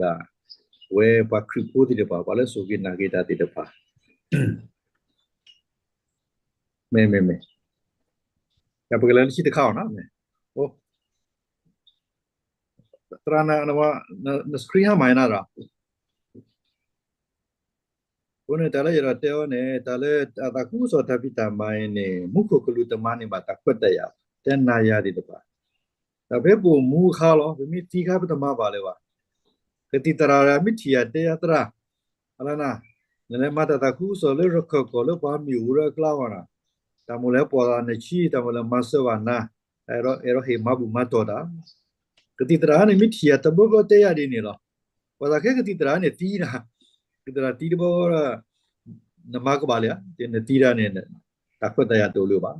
ပဝဲပှၤခရံာ်ဖိသ့ၣ်တဖၣ် ပှၤလၢအစူၢ်က့ၤနာ်က့ၤတၢ်သ့ၣ်တဖၣ်, မ့မ့မ့ၢ်, ပကလဲၤလၢခံတခါအီၤနီၤ, သရၣ်, န screen ဟါမၢ်နၤဒီး အဃိန့ၣ် တၢ်လၢယအဲၣ်ဒိးတဲအီၤန့ၣ် တၢ်လၢတၢ်သးခုကစီၣ်တၢ်ဖံးတၢ်မၤအံၤန့ၣ် မူခိၣ်ကလူးတမၤန့ၢ်ဘၣ်တၢ်ခွဲးတၢ်ယာ်, တဲနၤယၤသ့ၣ်တဖၣ်, ဒီးဖဲပအိၣ်မူအခါလီၤ, ပမ့ၢ်သံခါပတမၤဘၣ်လၢၤဘၣ်. ကသံၣ်သရၣ်မ့ၢ်ထံၣ်ယၤတဲယၤသရၣ်, အလၢနၤ, နလဲၤမၤတၢ်သးခုကစီၣ်လၢရခၢၣ်ကီၢ်လၢပှၤမ့ၢ်အိၣ်လၢအကျါဘၣ်နၤ, တၢ်မိၣ်လဲၤပိာ်သးနဆံ, တၢ်မိၣ်လဲၤမၤစၢၤဘၣ်နၤ, အဲၣ်ဒိးဟ့ၣ်မၤဘူၣ်မၤတီၢ်တၢ် ကသံၣ်သရၣ်န့ၣ် မ့ၢ်ထံၣ်ယၤတဘျီဘျီတဲယၤဒ်န့ၣ်လီၤ. ပှၤသးခဲကသံၣ်သရၣ်န့ၣ်သံနၤ, ကသံၣ်သရၣ်သံတဘျီဘျီဒီး နမၤကဘၣ်လံဧါ, နသံတၢ်န့ၣ် တၢ်ခွဲးတၢ်ယာ်တအိၣ်လၢၤဘၣ်.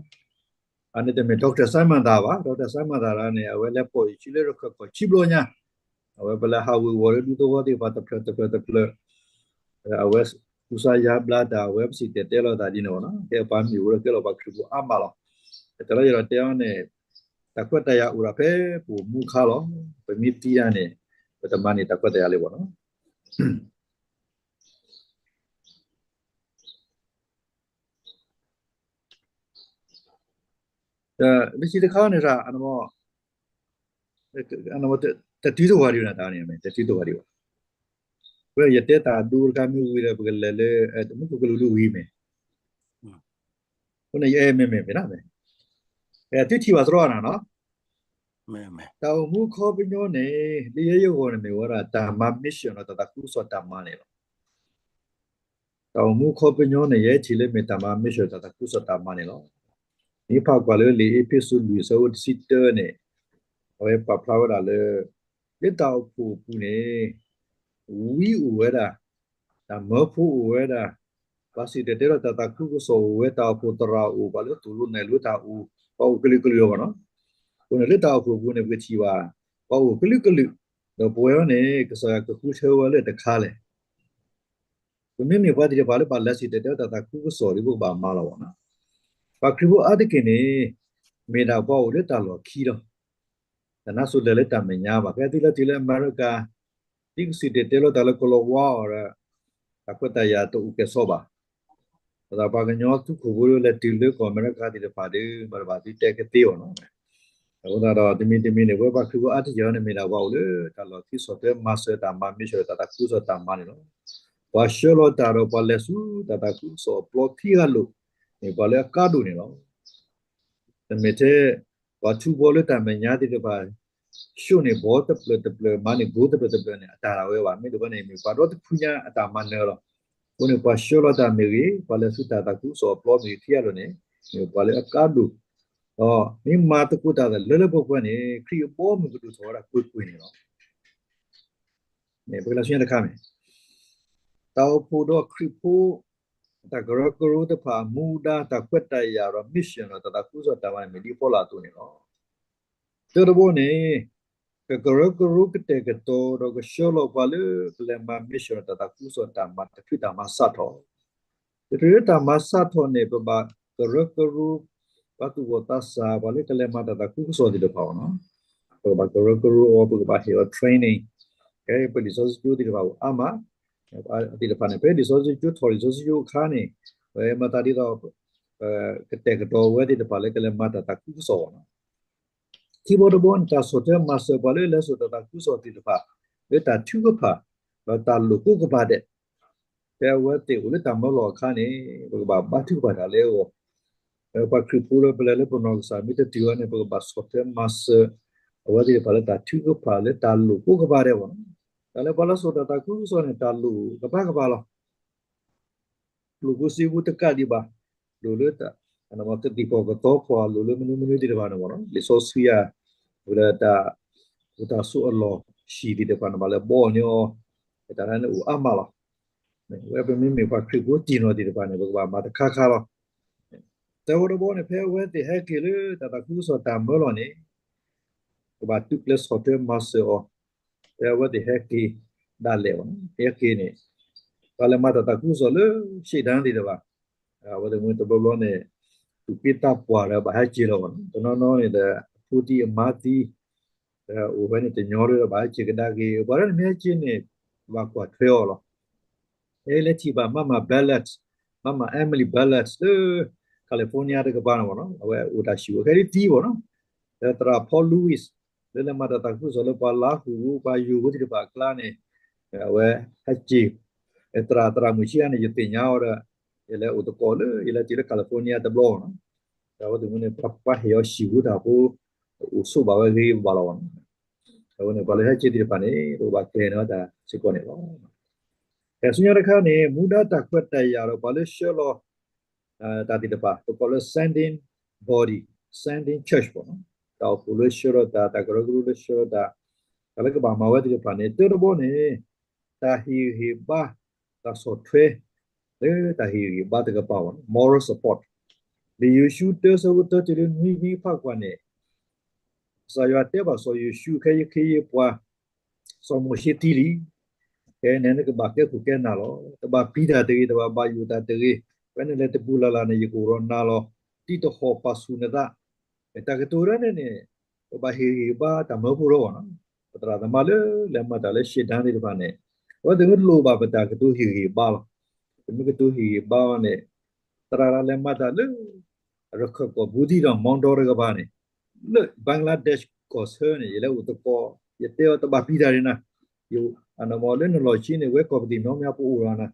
အန့ၣ်တမ့ၢ် Doctor Simon သရၣ်ဘၣ်, Doctor Simon သရၣ်န့ၣ် အဝဲလဲၤပိာ်ယခံလၢရခၢၣ်ကီၢ်ခံဘျီညါ, အဝဲပလဲၤဟးဝ့ၤဝီၤလၢဒူသဝီသ့ၣ်တဖၣ်တဖျၢၣ်တဖျၢၣ်တဖျၢၣ်, အဝဲကူစါယါဘျါတၢ် အဝဲပစံၣ်တဲၤတဲလီၤတၢ်ဒ်န့ၣ်ဘၣ်နီၤ, ကဲပှၤမ့ၢ်အိၣ်လၢကဲလီၤပှၤခရံာ်ဖိအါမးလီၤ. တၢ်လၢယအဲၣ်ဒိးတဲအီၤန့ၣ် တၢ်ခွဲးတၢ်ယာ်အိၣ်ဒၣ်ဖဲပအိၣ်မူအခါလီၤ. ပမ့ၢ်သံတၢ်န့ၣ် ပတမၤန့ၢ်တၢ်ခွဲးတၢ်ယာ်လၢၤဘၣ်နီၤ. လၢခံတခါန့ၣ် တၢ် တတုၤတဝၤဒံးနၤတၢ်န့ၣ် တတုၤတဝၤဒံးဘၣ်. ဝဲယတဲတၢ်ဒိတခါမ့ၢ်ဝံၤဒီး ပကလဲၤလၢ မူခိၣ်ကလူးဒုဝံၤမ့ၢ်, အဃိန့ၣ် ယအဲၣ်မ့ၢ်မ့ၢ်မ့ၢ်ဒၣ်မ့ၢ်, သုထံၣ်ဘၣ်သရၣ်နၤနီၤ, တၢ်အိၣ်မူခီပညီန့ၣ် လၢယဲယဂီၢ်န့ၣ်မ့ၢ်ဝဲဒၣ် တၢ်မၤ mission ဒီးတၢ်သးခုကစီၣ်တၢ်မၤန့ၣ်လီၤ. တၢ်အိၣ်မူခီပညီန့ၣ် ယဲထံၣ်လၢမ့ၢ်တၢ်မၤ mission တၢ်သးခုကစီၣ်တၢ်မၤန့ၣ်လီၤ. မ့ၢ်ဖးကွၢ်လၢလံာ်အ့းဖ့းစူးလွံၢ်အဆၢဖိတဆံတၢန့ၣ်, အဝဲပာ်ဖျါဝဲဒၣ်လၢ လၢတၢ်အိၣ်ဖှိၣ်အပူၤန့ၣ် ဝံအိၣ်ဝဲဒၣ်, တၢ်မၢဖိအိၣ်ဝဲဒၣ်, ပှၤစံၣ်တဲၤတဲလီၤတၢ်သးခုကစီၣ်အိၣ်ဝဲ, တၢ်အိၣ်ဖှိၣ်သရၣ်အိၣ်, ပှၤလၢသူၣ်လိနဲၣ်လိတၢ်အိၣ်, ပှၤအိၣ်ကလုာ်ကလုာ်အဂီၢ်နီၤ. အဃိန့ၣ်လၢတၢ်အိၣ်ဖှိၣ်အပူၤန့ၣ် ပကထံၣ်ဘၣ် ပှၤအိၣ်ကလုာ်ကလုာ်, ဒီးပဝဲအံၤန့ၣ် ကစၢ်ယွၤကဃုထၢဝဲလၢတခါလဲၣ်. ပမ့မ့ၢ်ပှၤသ့ၣ်တဖၣ်လၢဘၣ်လဲၤစံၣ်တဲၤတဲလီၤတၢ်သးခုကစီၣ်ဒီး ပကဘၣ်မၤလီၤဘၣ်နီၤ. ပှၤခရံာ်ဖိအါတက့ၢ်န့ၣ် မ့ၢ်ဒၣ်ပှၤအိၣ်လၢတၢ်လီၢ်ခံလီၤ. တၢ်နါစိၤလဲၤလၢတၢ်မဲာ်ညါဘၣ်. ဖဲသုလၢတုၤလၢအမဲရကၤ သုကစံၣ်တဲၤတဲလီၤတၢ်လၢကလီၤဝါအီၤဒီး တၢ်ခွဲးတၢ်ယာ်တအိၣ်ကဲၣ်ဆိးဘၣ်. ပသးပှၤကညီသုးခိၣ်ဖိလၢလဲၤတုၤလၢကီၢ်အမဲရကၤသ့ၣ်တဖၣ်ဒီး ဘၣ်တဘၣ်သုတဲကသ့အီၤနီၤ. အဃိသတးဒီး တမံၤတမံၤန့ၣ် ပဝဲပှၤခရံာ်ဖိအါတက့ၢ်န့ၣ် မ့ၢ်ဒၣ်ပှၤအိၣ်လၢတၢ်လီၢ်ခံ ဆီၣ်ထွဲမၤစၢၤတၢ်မၤ mission တၢ်သးခုကစီၣ်တၢ်မၤန့ၣ်လီၤ. ပှၤဆှၢလီၤတၢ်ဒီးပှၤလဲၤဆူတၢ်သးခုကစီၣ်အပျီခံဂၤလိာ်န့ၣ် ပှၤလၢအကါဒိၣ်န့ၣ်လီၤ. တမ့ၢ်ထဲ ပှၤထူဘီလၢတၢ်မဲာ်ညါသ့ၣ်တဖၣ် ဆှိၣ်န့ၢ်ဘီတဖျၢၣ်တဖျၢၣ်မၤန့ၢ်ဘီတဖျၢၣ်တဖျၢၣ်န့ၣ် အတၢ်ဒၣ်ဝဲဘၣ်. မ့ၢ်ဒ်ဘၣ်န့ၣ် မ့ၢ်ပှၤဒီတဖုညါအတၢ်မၤနၢၤလီၤ. အဃိန့ၣ် ပှၤဆှၢလီၤတၢ်မ့ၢ်ဂ့ၤ, ပှၤလဲၤဆူတၢ်သးခုကစီၣ်အပျီမ့ၢ်ဂ့ၤခံဂၤလိာ်န့ၣ် မ့ၢ်ပှၤလၢအကါဒိၣ်, ဒီးမ့ၢ်မၤသကိးတၢ်လၢလၢပှဲၤပှဲၤန့ၣ် ခရံာ်အဘီအမုၢ်ကဒိၣ်ထီၣ်ဝဲဒၣ်ကွ့ၢ်ကွ့ၢ်န့ၣ်လီၤ. ပကလဲၤဆူညါတခါမ့ၢ် တၢ်အိၣ်ဖှိၣ်ဒီးခရံာ်ဖိ တၢ်ကရၢကရိတဖၣ်အမူဒါ တၢ်ခွဲးတၢ်ယာ်ဒီး mission ဒီးတၢ်သးခုကစီၣ်တၢ်မၤန့ၣ် မ့ၢ်ဒ်အဖီလာ်အသိးန့ၣ်လီၤ. တၢတဘီန့ၣ် ကကရၢကရိကတဲာ်ကတီၤဒီးကဆှၢလီၤပှၤလၢကလဲၤမၤ mission ဒီးတၢ်သးခုကစီၣ်တၢ်မၤ တချုးတၢ်မၤစးထီၣ် တချုးလၢတၢ်မၤစးထီၣ်န့ၣ် ပဘၣ်ကရၢကရိ ပှၤသူၣ်ဘီၣ်သးစၢ် ပှၤလၢကလဲၤမၤတၢ်သးခုကစီၣ်သ့ၣ်တဖၣ်အီၤနီၤ, ပကဘၣ်ကရၢကရိအီၤ ပကဘၣ်ဟ့ၣ်အီၤ training, ကဲပလံာ်စီဆှံကၠိသ့ၣ်တဖၣ်အိၣ်အါမး, သ့ၣ်တဖၣ်န့ၣ် ဖဲလံာ်စီဆှံကၠိ ထီၣ်လံာ်စီဆှံကၠိအခါန့ၣ် ပမၤသးဒ်သိး ကတဲာ်ကတီၤဝဲသ့ၣ်တဖၣ်လၢကလဲၤမၤတၢ်သးခုကစီၣ်အီၤနီၤ. ခံဘီတဘီန့ၣ် တၢ်ဆီၣ်ထွဲမၤစၢၤပှၤလၢလဲၤစိာ်တၢ်သးခုကစီၣ်သ့ၣ်တဖၣ် လၢတၢ်ထုကဖၣ် ဒီးတၢ်လိာ်ကိးကပၤဒဲး, ဖဲအဝဲသ့ၣ်အိၣ်လၢတၢ်မၢလီၤအခါန့ၣ် ပကဘၣ်ဘါထုကဖၣ်တၢ်လၢအဂီၢ်, ပှၤခရံာ်ဖိလၢပလဲၤလၢပနီၢ်ကစၢ်မ့ၢ်တတုၤအီၤန့ၣ် ပကဘၣ်ဆီၣ်ထွဲမၤစၢၤ အဝဲသ့ၣ်တဖၣ်လၢတၢ်ထုကဖၣ်လၢတၢ်လိာ်ကိးကပၤဒဲးဘၣ်. တၢ်လၢပှၤလၢစိာ်တၢ်သးခုကစီၣ်န့ၣ် တၢ်လိာ်ကပၤကပၤလီၤ. လိာ်ကိးစ့ဖိတကးဒံးဘၣ်, လိာ်လၢ ကသံၣ်ကီၢ်ကသီဖီၣ် လိာ်လၢမနုၤမနုၤသ့ၣ်တဖၣ်န့ၣ်ဘၣ်နီၤ, လံာ်စီဆှံယၤ ဝဲဒၣ်တၢ် တၢ်ဆိၣ်အလီၢ်ဟံၣ်သ့ၣ်တဖၣ်န့ၣ် ဘၣ်လဲၤဘီအီၤန့ၢ်အီၤ, တၢ်န့ၣ်အိၣ်အါမးလီၤ. ဝဲပမ့မ့ၢ်ပှၤခရံာ်ဖိတံၢ်နီၢ်သ့ၣ်တဖၣ်န့ၣ် ပကဘၣ်မၤတခါခါလီၤ. တၢ်ဝဲတဘီန့ၣ် ဖဲအဝဲသ့ၣ်ဟဲက့ၤလၢတၢ်သးခုကစီၣ်တၢ်မၢလီၤန့ၣ် ကဘၣ်သုးကျဲၤဆီၣ်ထွဲမၤစၢၤအီၤ, ဖဲအဝဲသ့ၣ်ဟဲက့ၤဒၣ်လဲာ်ဘၣ်, ဟဲက့ၤန့ၣ် ပှၤလဲၤမၤတၢ်သးခုကစီၣ်လၢ ရှ့ၣ်တၢၣ်သ့ၣ်တဖၣ်, အဝဲသ့ၣ်မ့ၢ်တဘျီဘျီန့ၣ် သူၣ်က့သးပှၢ်ဒီးဘၣ်ဟဲက့ၤလီၤဘၣ်နီၤ, တနီၤနီၤန့ၣ်ဒီး အဖိသံအမါသံ, တ အိၣ်ဝဲန့ၣ်တညီလၢၤဘၣ် ဟဲက့ၤကဒါက့ၤ ပှၤလၢနမ့ၢ်ဟဲက့ၤန့ၣ် ဘၣ်ကွၢ်ထွဲအီၤလီၤ. ဟဲလၢထံၣ်ဘၣ် Mama Ballard, Mama Emily Ballard လၢ California တကပၤန့ၣ်ဘၣ်နီၤ အဝဲအိၣ်တၢ်ဟံၣ်ဖိခဲလၢာ်သံဘၣ်နီၤ. ဒီးသရၣ် Paul Lewis လၢလဲၤမၤတၢ်သးခုကစီၣ်လၢပှၤလါဟူးဖိ ပှၤယိၤဖိသ့ၣ်တဖၣ်အကျါန့ၣ် အဝဲဟဲက့ၤ သရၣ် သရၣ်မုၣ်ဆံးအါန့ၣ် ယသ့ၣ်ညါအီၤဒီး ယလဲၤအိၣ်သကိးလၢ ယလဲၤတုၤလၢ California တဘျီနီၤ. ဒီးအဝဲသ့ၣ်မ့ၢ်န့ၣ် ပှၤဟ့ၣ်အီၤဟံၣ်ဖိတၢ်ဖိ အိၣ်ဆိးဘၣ်ဝဲဂ့ၤဘၣ်လီၤဘၣ်နီၤ. အဝဲန့ၣ် ပှၤလၢဟဲက့ၤသ့ၣ်တဖၣ်န့ၣ် ပကဘၣ်ကျဲၤန့ၢ်တၢ်စ့ၢ်ကီးန့ၣ်လီၤ. ဆူညါတခါန့ၣ် မူဒါတၢ်ခွဲးတၢ်ယာ်ဒီးပှၤလၢဆှၢလီၤ တၢ်သ့ၣ်တဖၣ် ပကိးလၢ sending body, sending church ဘၣ်နီၤ. တၢ်အိၣ်ဖှိၣ်လၢဆှၢလီၤတၢ်, တၢ်ကရၢကရိလၢဆှၢလီၤတၢ်, တၢ်လၢကဘၣ်မၤဝဲသ့ၣ်တဖၣ်န့ၣ် တၢတဘီန့ၣ် တၢ်ဟ့ၣ်ဂံၢ်ဟ့ၣ်ဘါ, တၢ်ဆီၣ်ထွဲ လၢတၢ်ဟ့ၣ်ဂံၢ်ဟ့ၣ်ဘါတကပၤဘၣ်နီၤ, moral support. လံာ်ယိၤၡူတၢဆၢဖိတၢတုၤလၢနွံနွံဖးကွၢ်န့ၣ် ကစၢ်ယွၤတဲဘၣ်စီၤယိၤၡူ ခဲအံၤယဃ့ယပှၤ စီၤမိၤၡ့သံလံ. ခဲအံၤန့ၣ် နကဘၣ်ကဲခိၣ်ကဲနၢ်လီၤ. တဘၣ်ပျံၤတၢ်တဂ့ၤ, တဘၣ်ဘၣ်ယိၣ်တၢ်တဂ့ၤ. ဖဲနလဲၤတပူၤလၢ်လၢ်န့ၣ် ယကအိၣ်ဒီးနၤလီၤ. ဒ်တဟီၣ်ပာ်ဆူၣ်နသး. တၢ်ကတိၤဒၣ်န့ၣ်န့ၣ် ပဘၣ်ဟ့ၣ်ဂံၢ်ဟ့ၣ်ဘါတၢ်မၢဖိထီဘၣ်နီၤ. ပသရၣ်သမါလၢလဲၤမၤတၢ်လၢရှ့ဒၢသ့ၣ်တဖၣ်န့ၣ် အဝဲသ့ၣ်မ့ၢ်လိၣ်ဘၣ်ပတၢ်ကတိၤဟ့ၣ်ဂံၢ်ဟ့ၣ်ဘါလီၤ. ပမ့ၢ်ကတိၤဟ့ၣ်ဂံၢ်ဟ့ၣ်ဘါအီၤန့ၣ် သရၣ်တဂၤလဲၤမၤတၢ်လၢ ရခၢၣ်ကီၢ်ဘူးဒံဒီးမီဒီတကပၤန့ၣ် လၢ Bangladesh ကီၢ်ဆၢန့ၣ် ယလဲၤအိၣ်သကိး ယတဲအီၤတဘၣ်ပျံၤတၢ်တဂ့ၤနၤ, အနီၢ်မ့ၢ်လၢနလီၢ်ခံန့ၣ် ဝဲကီၢ်ပသံၣ်နီတမံၤပအိၣ်လီၤနၤ,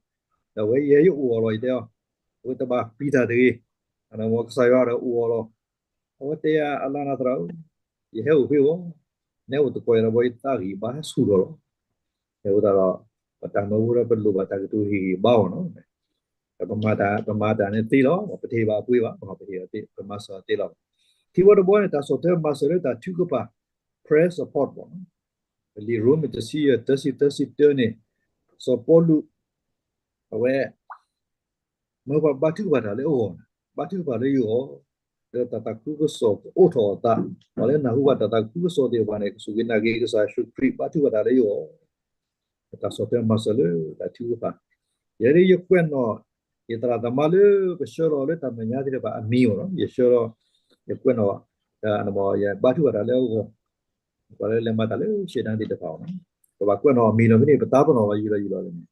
ဒီးဝဲယဲယအိၣ်အီၤလီၤ ယတဲအီၤ, အဝဲတဘၣ်ပျံၤတၢ်တဂ့ၤ, အနီၢ်မ့ၢ်ကစၢ်ယွၤဒီးအိၣ်အီၤလီၤ. အဝဲတဲအလါနၤသရၣ်ဧၢ, ယဟဲအိၣ်ဖဲအံၤ, နဟဲအိၣ်သကိးယၤဒီး ယသးဂံၢ်ဘါဟဲဆူၣ်ထီၣ်လီၤ. အဃိသတးဒီး ပတၢ်မၢဖိဒီးပလိၣ်ဘၣ်တၢ်ကတိၤဟ့ၣ်ဂံၢ်ဟ့ၣ်ဘါအီၤနီၤ. ပမၤတၢ်န့ၣ်သ့လီၤ, ပတဟ့ၣ်ဘၣ်အပှ့ၤဘၣ်, ပဟ့ၣ်အီၤသ့, ပမၤစၢၤအီၤသ့လီၤ. ခံဝီတဘီန့ၣ် တၢ်ဆီၣ်ထွဲမၤစၢၤလၢတၢ်ထုကဖၣ် prayer support ဘၣ်နီၤ. လံာ်ရိမ့ၤတဆံယဲၢ် တၢဆံသၢဆံတၢန့ၣ် စီၤပီလူး အဝဲ မၢပှၤဘါထုကဖၣ်တၢ်လၢအဂီၢ်, ဘါထုကဖၣ်လၢယဂီၢ်, ဒီးတၢ်သးခုကစီၣ်ကအိးထီၣ်အသး, ပှၤလၢနၢ်ဟူဘၣ်တၢ်သးခုကစီၣ်သ့ၣ်တဖၣ်န့ၣ် ကစူၢ်က့ၤနာ်က့ၤကစၢ်ယ့ၣ်ၡူးခရံာ် ဘါထုကဖၣ်တၢ်လၢယဂီၢ်, တၢ်ဆီၣ်ထွဲမၤစၢၤလၢတၢ်ထုကဖၣ်, ယဲဒၣ်ယကွဲးနီၣ် ယသရၣ်သမါလၢကဆှၢလီၤလၢတၢ်မဲာ်ညါသ့ၣ်တဖၣ်အမံၤအီၤနီၤ, ယဆှၢလီၤ, ယကွဲးနီၣ်, ယဘါထုကဖၣ်တၢ်လၢအဂီၢ်, ပှၤလၢလဲၤမၤတၢ်လၢရှ့ဒၢသ့ၣ်တဖၣ်အီၤနီၤ, ပဘၣ်ကွဲးနီၣ်အမံၤလီၤမ့ၢ်န့ၣ် ပသးပ့ၤနီၣ်လီၤယံာ်လီၤယံာ်လီၤန့ၣ်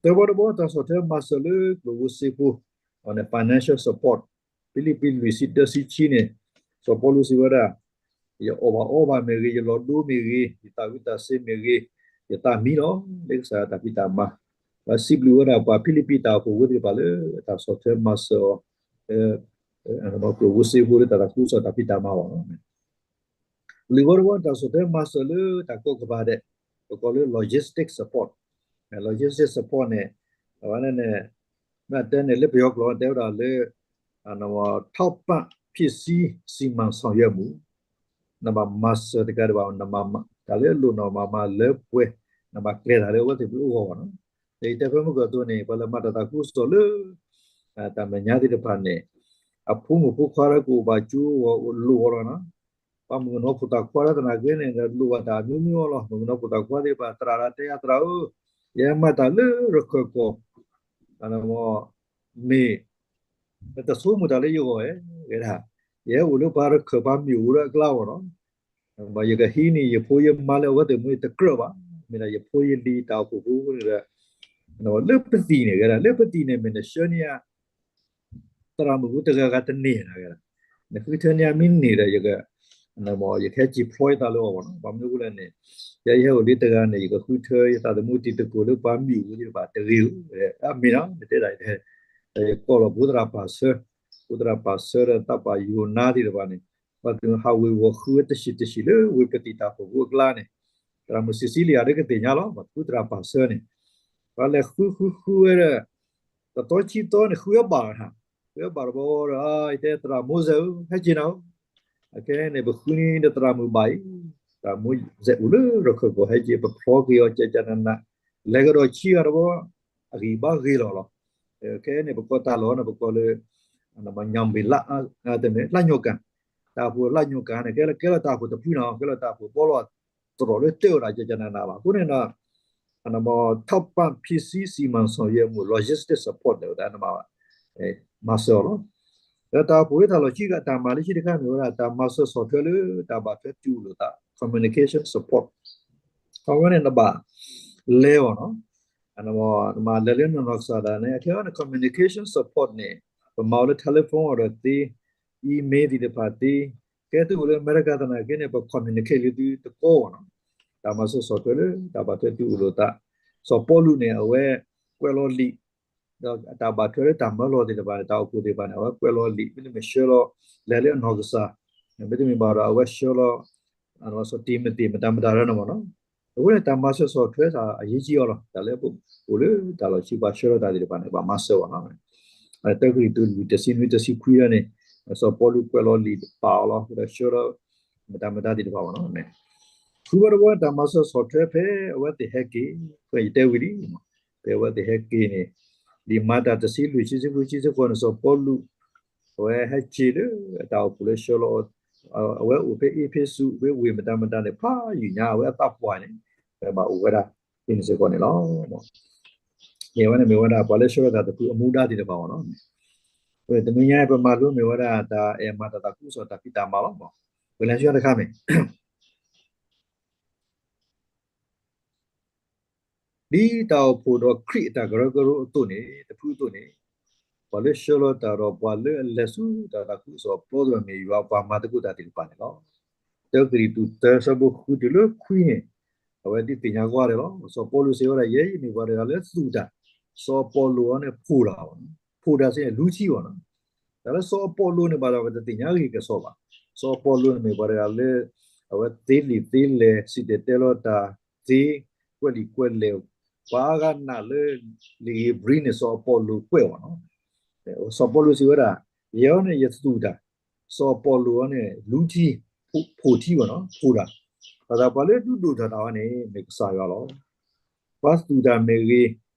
သၢဘီတဘီ တၢ်ဆီၣ်ထွဲမၤစၢၤလၢကျိၣ်ဖိစ့ဖိ, အဝဲန့ၣ် financial support, ဖံလံးပံးလွံၢ်ဆံတၢဆံခံန့ၣ်, စီၤပီလူးစံးဝဲဒၣ်, ယအီၣ်ဘၣ်အီဘၣ်မ့ၢ်ဂ့ၤ, ယလီၤဒိမ့ၢ်ဂ့ၤ, ယသးဝံၣ်သးစ့မ့ၢ်ဂ့ၤ, ယသးမံလီၤ, လၢကစၢ်ယွၤတၢ်ဖံးတၢ်မၤ, ပစံးဘျုးဝဲဒၣ်ပှၤဖံလံးပံးတၢ်အိၣ်ဖှိၣ်ဖိသ့ၣ်တဖၣ်လၢ တၢ်ဆီၣ်ထွဲမၤစၢၤအီၤ ကျိၣ်ဖိစ့ဖိလၢတၢ်သးခုကစီၣ်တၢ်ဖံးတၢ်မၤအီၤ လွံၢ်ဘီတဘီ တၢ်ဆီၣ်ထွဲမၤစၢၤလၢတၢ်ကိးကပၤဒဲး, ပကိးလၢ logistic support, logistic support န့ၣ်, အဝဲန့ၣ်, မ့ၢ်တဲန့ၣ်လၢပယီၤကျိာ်တဲဝဲဒၣ်လၢ ထောက်ပံ့ပစ္စည်းစီမံဆောင်ရွက်မှု, နဘၣ်မၤစၢၤတကးဒံးဘၣ် နဘၣ်မၤတၢ်လၢအလိၣ်နီၢ်မၤမၤလၢပှဲၤ, နဘၣ်ကျဲၤတၢ်လၢအဝဲသ့ၣ်အဂီၢ်ဘၣ်နီၤ, ဒီးယတဲဖဲမုၢ်ကီၢ်သိန့ၣ် ပှၤလၢမၤတၢ်သးခုကစီၣ်လၢ တၢ်မဲာ်ညါသ့ၣ်တဖၣ်န့ၣ်, အဖိမုၣ်ဖိခွါလၢကအိၣ်ဘၣ်ကၠိအဂီၢ် အိၣ်လိၣ်အီၤလီၤနီၤ, ပှၤမုၣ်ကနီၤဖိသၣ်ခွါလၢသနာ်က့န့ၣ် လိၣ်ဘၣ်တၢ်အမျိုးမျိုးလီၤ, မုၣ်ကနီၤဖိသၣ်ခွါသ့ၣ်တဖၣ် သရၣ်ဒၣ်တဲယၤသရၣ်ဧၢ, ယဟဲမၤတၢ်လၢရခၢၣ်ကီၢ်, မ့ၢ် တဆိကမိၣ်တၢ်လၢယဂီၢ်ဧါ, ယဟဲအိၣ်လၢပှၤရခၢၣ်ပှၤမ့ၢ်အိၣ်လၢအကျါအဂီၢ်နီၤ, ယကဟံးန့ၢ်ယဖိယမါလၢအဝဲသ့ၣ်မ့ၢ်တကြၢးဘၣ်, မ့ၢ်ဒၣ်ယဖိယလံၤတၢ်အိၣ်ဖှိၣ်ဖိန့ၣ်ဒီး, လၢပသံၣ်န့ၣ်ဂ့ၤဒၣ် လၢပသံၣ်န့ၣ်မ့ၢ်နဆှၢန့ၢ်ဧါ သရၣ်မုၣ်ဖိတဂၤဂၤတန့ၢ်နၤဂ့ၤဒၣ်, နဃုထၢန့ၢ်ဧါမ့ၢ်န့ၢ်ဒီး ယက, ယကဟဲက့ၤဖျီယသးလၢအဂီၢ်နီၤ, ဘၣ်မနုၤအဃိလဲၣ်န့ၣ်, ယဲယဟဲအိၣ်လံတဂၤန့ၣ် ယကဃုထၢယသးသမူတံၤသကိးလၢပှၤမ့ၢ်အိၣ်သ့ၣ်တဖၣ်တဂ့ၤဧါ, အမ့ၢ်နီၤ နတဲဒၣ်, ဒီးယကိးလီၤဖိသရၣ်ပာ်ဆၢ, ဖိသရၣ်ပာ်ဆၢဒီးသးပှၢ်ယိၤနါသ့ၣ်တဖၣ်န့ၣ်, ပှၤသ့ၣ်ဟးဝ့ၤဝီၤဃုဝဲတဆံးတဆံးလၢဝ့ၢ်ပသံၣ်တၢ်အိၣ်ဖှိၣ်ဖိအကျါန့ၣ်, သရၣ်မုၣ်စံးစံလံယၤလၢကသ့ၣ်ညါလီၤ, ပှၤဖိသရၣ်ပာ်ဆၢန့ၣ်, ပှၤလဲၤဃုဃုဃုဝဲဒီး တသီခံသီန့ၣ် ဃုဝဲဘၣ်လီၤ, ဃုဝဲဘၣ်တဘျီဒီး ယတဲသရၣ်မိၢ်စဲးဧၢ ဟဲက့ၤနၤဧၢ, အခဲအံၤန့ၣ် ပဃုန့ၢ်ဒီးသရၣ်မုၣ်ဘၣ်အံၤ, သရၣ်မိၢ်စဲးအိၣ်လၢရခၢၣ်ကီၢ် ဟဲက့ၤ ပဖျီက့ၤအီၤကကနန, လဲၤကဒီးဆံဂၤတဘျီ, အဂံၢ်ဘါဂ့ၤလီၤလီၤ, ခဲအံၤန့ၣ် ပကိးတၢ်လီၢ်န့ၣ် ပကိးလၢ ညၣ်ဘ့ၣ်လး, တမ့ၢ် လှညိၣ်ကၣ်, တၢ်အိၣ်ဖှိၣ်လှညိၣ်ကၣ်န့ၣ် ကဲလၢတၢ်အိၣ်ဖှိၣ်တဖုန့ၣ် ကဲလၢတၢ်အိၣ်ဖှိၣ်ဘီလီၤ တြီၢ်လၢတၢၢ်ဝဲဒၣ်ကကနနဘၣ်, အဃိန့ၣ်ဒီး ထောက်ပံ့ပစ္စည်းစီမံဆောင်ရွက်မှု logistic support န့ၣ်ဝဲဒၣ် မၤစၢၤအီၤလီၤ, ဒီးတၢ်အိၣ်ဖှိၣ်လၢတၢ်လီၢ်ခံဂၤ တၢ်မၤလၢခံတခါမ့ၢ်ဝဲဒၣ် တၢ်မၤစၢၤဆီၣ်ထွဲလၢတၢ်ဘၣ်ထွဲတူၢ်လိာ်သး communication support အဝဲန့ၣ်နဘၣ်လဲၤအီၤနီၤ, နမ့ၢ်လဲၤလၢနနီၢ်ကစၢ်ဒၣ်န့ၣ် အခဲအံၤန့ၣ် communication support န့ၣ် ပမၤအီၤလၢ telephone အီၤဒီးသ့, email သ့ၣ်တဖၣ်သ့, ကဲသုအိၣ်လၢအမဲရကၤသနာ်က့န့ၣ် ပ communicate လၢသုတကီဘၣ်နီၤ, တၢ်မၤစၢၤဆီၣ်ထွဲလၢတၢ်ဘၣ်ထွဲသုအိၣ်လိာ်သး, စီၤပီလူးန့ၣ် အဝဲကွဲးလီၤလံာ် ဒီးတၢ်ဘၣ်ထွဲလၢတၢ်မၢလီၤသ့ၣ်တဖၣ်န့ၣ် တၢ်အိၣ်ဖှိၣ်သ့ၣ်တဖၣ်န့ၣ် အဝဲကွဲးလီၤလံာ် မ့တမ့ၢ်ဆှၢလီၤ လဲၤလၢအနီၢ်ကစၢ်, မ့တမ့ၢ်ဘၣ်ဒီးအဝဲဆှၢလီၤ စတံမသ့း မတၤမတၤလၢန့ၣ်မ့ၢ်နီၤ, အဃိန့ၣ် တၢ်မၤစၢၤဆီၣ်ထွဲတၢ်အရေးကြီးအီၤလီၤ, တၢ်လၢပအိၣ်လၢတၢ်လီၢ်ဆံးပှၤဆှၢလီၤတၢ်သ့ၣ်တဖၣ်န့ၣ် ဘၣ်မၤစၢၤအီၤနီၤ, တၢကရံၣ်သူး လွံၢ်တဆံနွံ တဆံခွံအန့ၣ် စီၤပီလူးကွဲးလီၤလံာ်ပာ်အီၤလီၤ ဒီးဆှၢလီၤ မတၤမတၤသ့ၣ်တဖၣ်မ့ၢ်နီၤ ဃုဝဲတဝဲတၢ်မၤစၢၤဆီၣ်ထွဲဖဲအဝဲသ့ၣ်ဟဲက့ၤ, ဖဲယတဲဝံၤလံ, ဖဲအဝဲသ့ၣ်ဟဲက့ၤန့ၣ်, လံာ်မၤတၢ်တဆံလွံၢ် တဆံဃု တဆံဃိးန့ၣ် စီၤပီလူး အဝဲဟဲက့ၤလၢအတၢ်အိၣ်ဖှိၣ်လၢဆှၢလီၤ, အဝဲအိၣ်ဖဲအ့းဖ့းစူး ဖဲဝ့ၢ်မတၤမတၤန့ၣ် ဖးယံာ်ညါ အဝဲအသးပှၢ်န့ၣ် ပဘၣ်အိၣ်ဝဲဒၣ် ဖဲန့ၣ်စ့ၢ်ကီးန့ၣ်လီၤ. အဝဲန့ၣ်မ့ၢ်ဝဲဒၣ် ပှၤလၢဆှၢလီၤတၢ်တဖုအမူဒါသ့ၣ်တဖၣ်အဂီၢ်နီၤ. တနံၤညါပမၤလိမ့ၢ်ဝဲဒၣ် တၢ်အဲၣ်မၤတၢ်သးခုကစီၣ်တၢ်ဖံးတၢ်မၤလီၤ. ပလဲၤဆူညါတခါမ့ၢ် ဒ်တၢ်အိၣ်ဖှိၣ်ဒီးခရံာ်အတၢ်ကရၢကရိအသိးန့ၣ် တဖုအသိးန့ၣ်, ပှၤလၢဆှၢလီၤတၢ်ဒီးပှၤလၢအလဲၤဆူတၢ်သးခုကစီၣ်အပျီသ့ၣ်တဖၣ်မ့ၢ်ယွၤပှၤမၤသကိးတၢ်သ့ၣ်တဖၣ်န့ၣ်လီၤ. တၢကရံၣ်သူး သၢ ဆၢဖိဃုတုၤလၢခွံန့ၣ်, အဝဲဒၣ်သ့ၣ်ညါကွၢ်ဒဲးလီၤ. စီၤပီလူးစံးဝဲဒၣ် ယဲယမ့ၢ်ပှၤတဂၤလၢသူၣ်တၢ်, စီၤအပီလိၤအံၤန့ၣ် ဖိၣ်တၢ်, ဖိၣ်တၢ်စ့ၢ်န့ၣ် လူထံဘၣ်နီၤ. တၢ်လၢစီၤအပီလိၤန့ၣ်ဘၣ်ဒီး ပတသ့ၣ်ညါဂ့ၤကစီၣ်ဘၣ်. စီၤအပီလိၤန့ၣ်မ့ၢ်ပှၤတဂၤလၢ အဝဲသ့လံာ်သ့လဲၢ် စံၣ်တဲၤတဲလီၤတၢ်သ့ ကွဲးလံာ်ကွဲးလဲၢ်, ပှၤအါဂၤနာ်လၢ လံာ်ဧ့ၤဘြံၤန့ၣ် စီၤအပီလိၤကွဲးအီၤနီၤ. စီၤပီလိၤစံးဝဲဒၣ် ယဲအံၤန့ၣ်ယသူၣ်တၢ်, စီၤအပီလိၤအံၤန့ၣ် လူထံ, ဖိၣ်ထံဘၣ်နီၤ, ဖိၣ်တၢ်, ဘၣ်ဆၣ်ပှၤလၢဒုးဒိၣ်ထီၣ်တၢ်အံၤန့ၣ် မ့ၢ်ကစၢ်ယွၤလီၤ. ပှၤသူၣ်တၢ်မ့ၢ်ဂ့ၤ,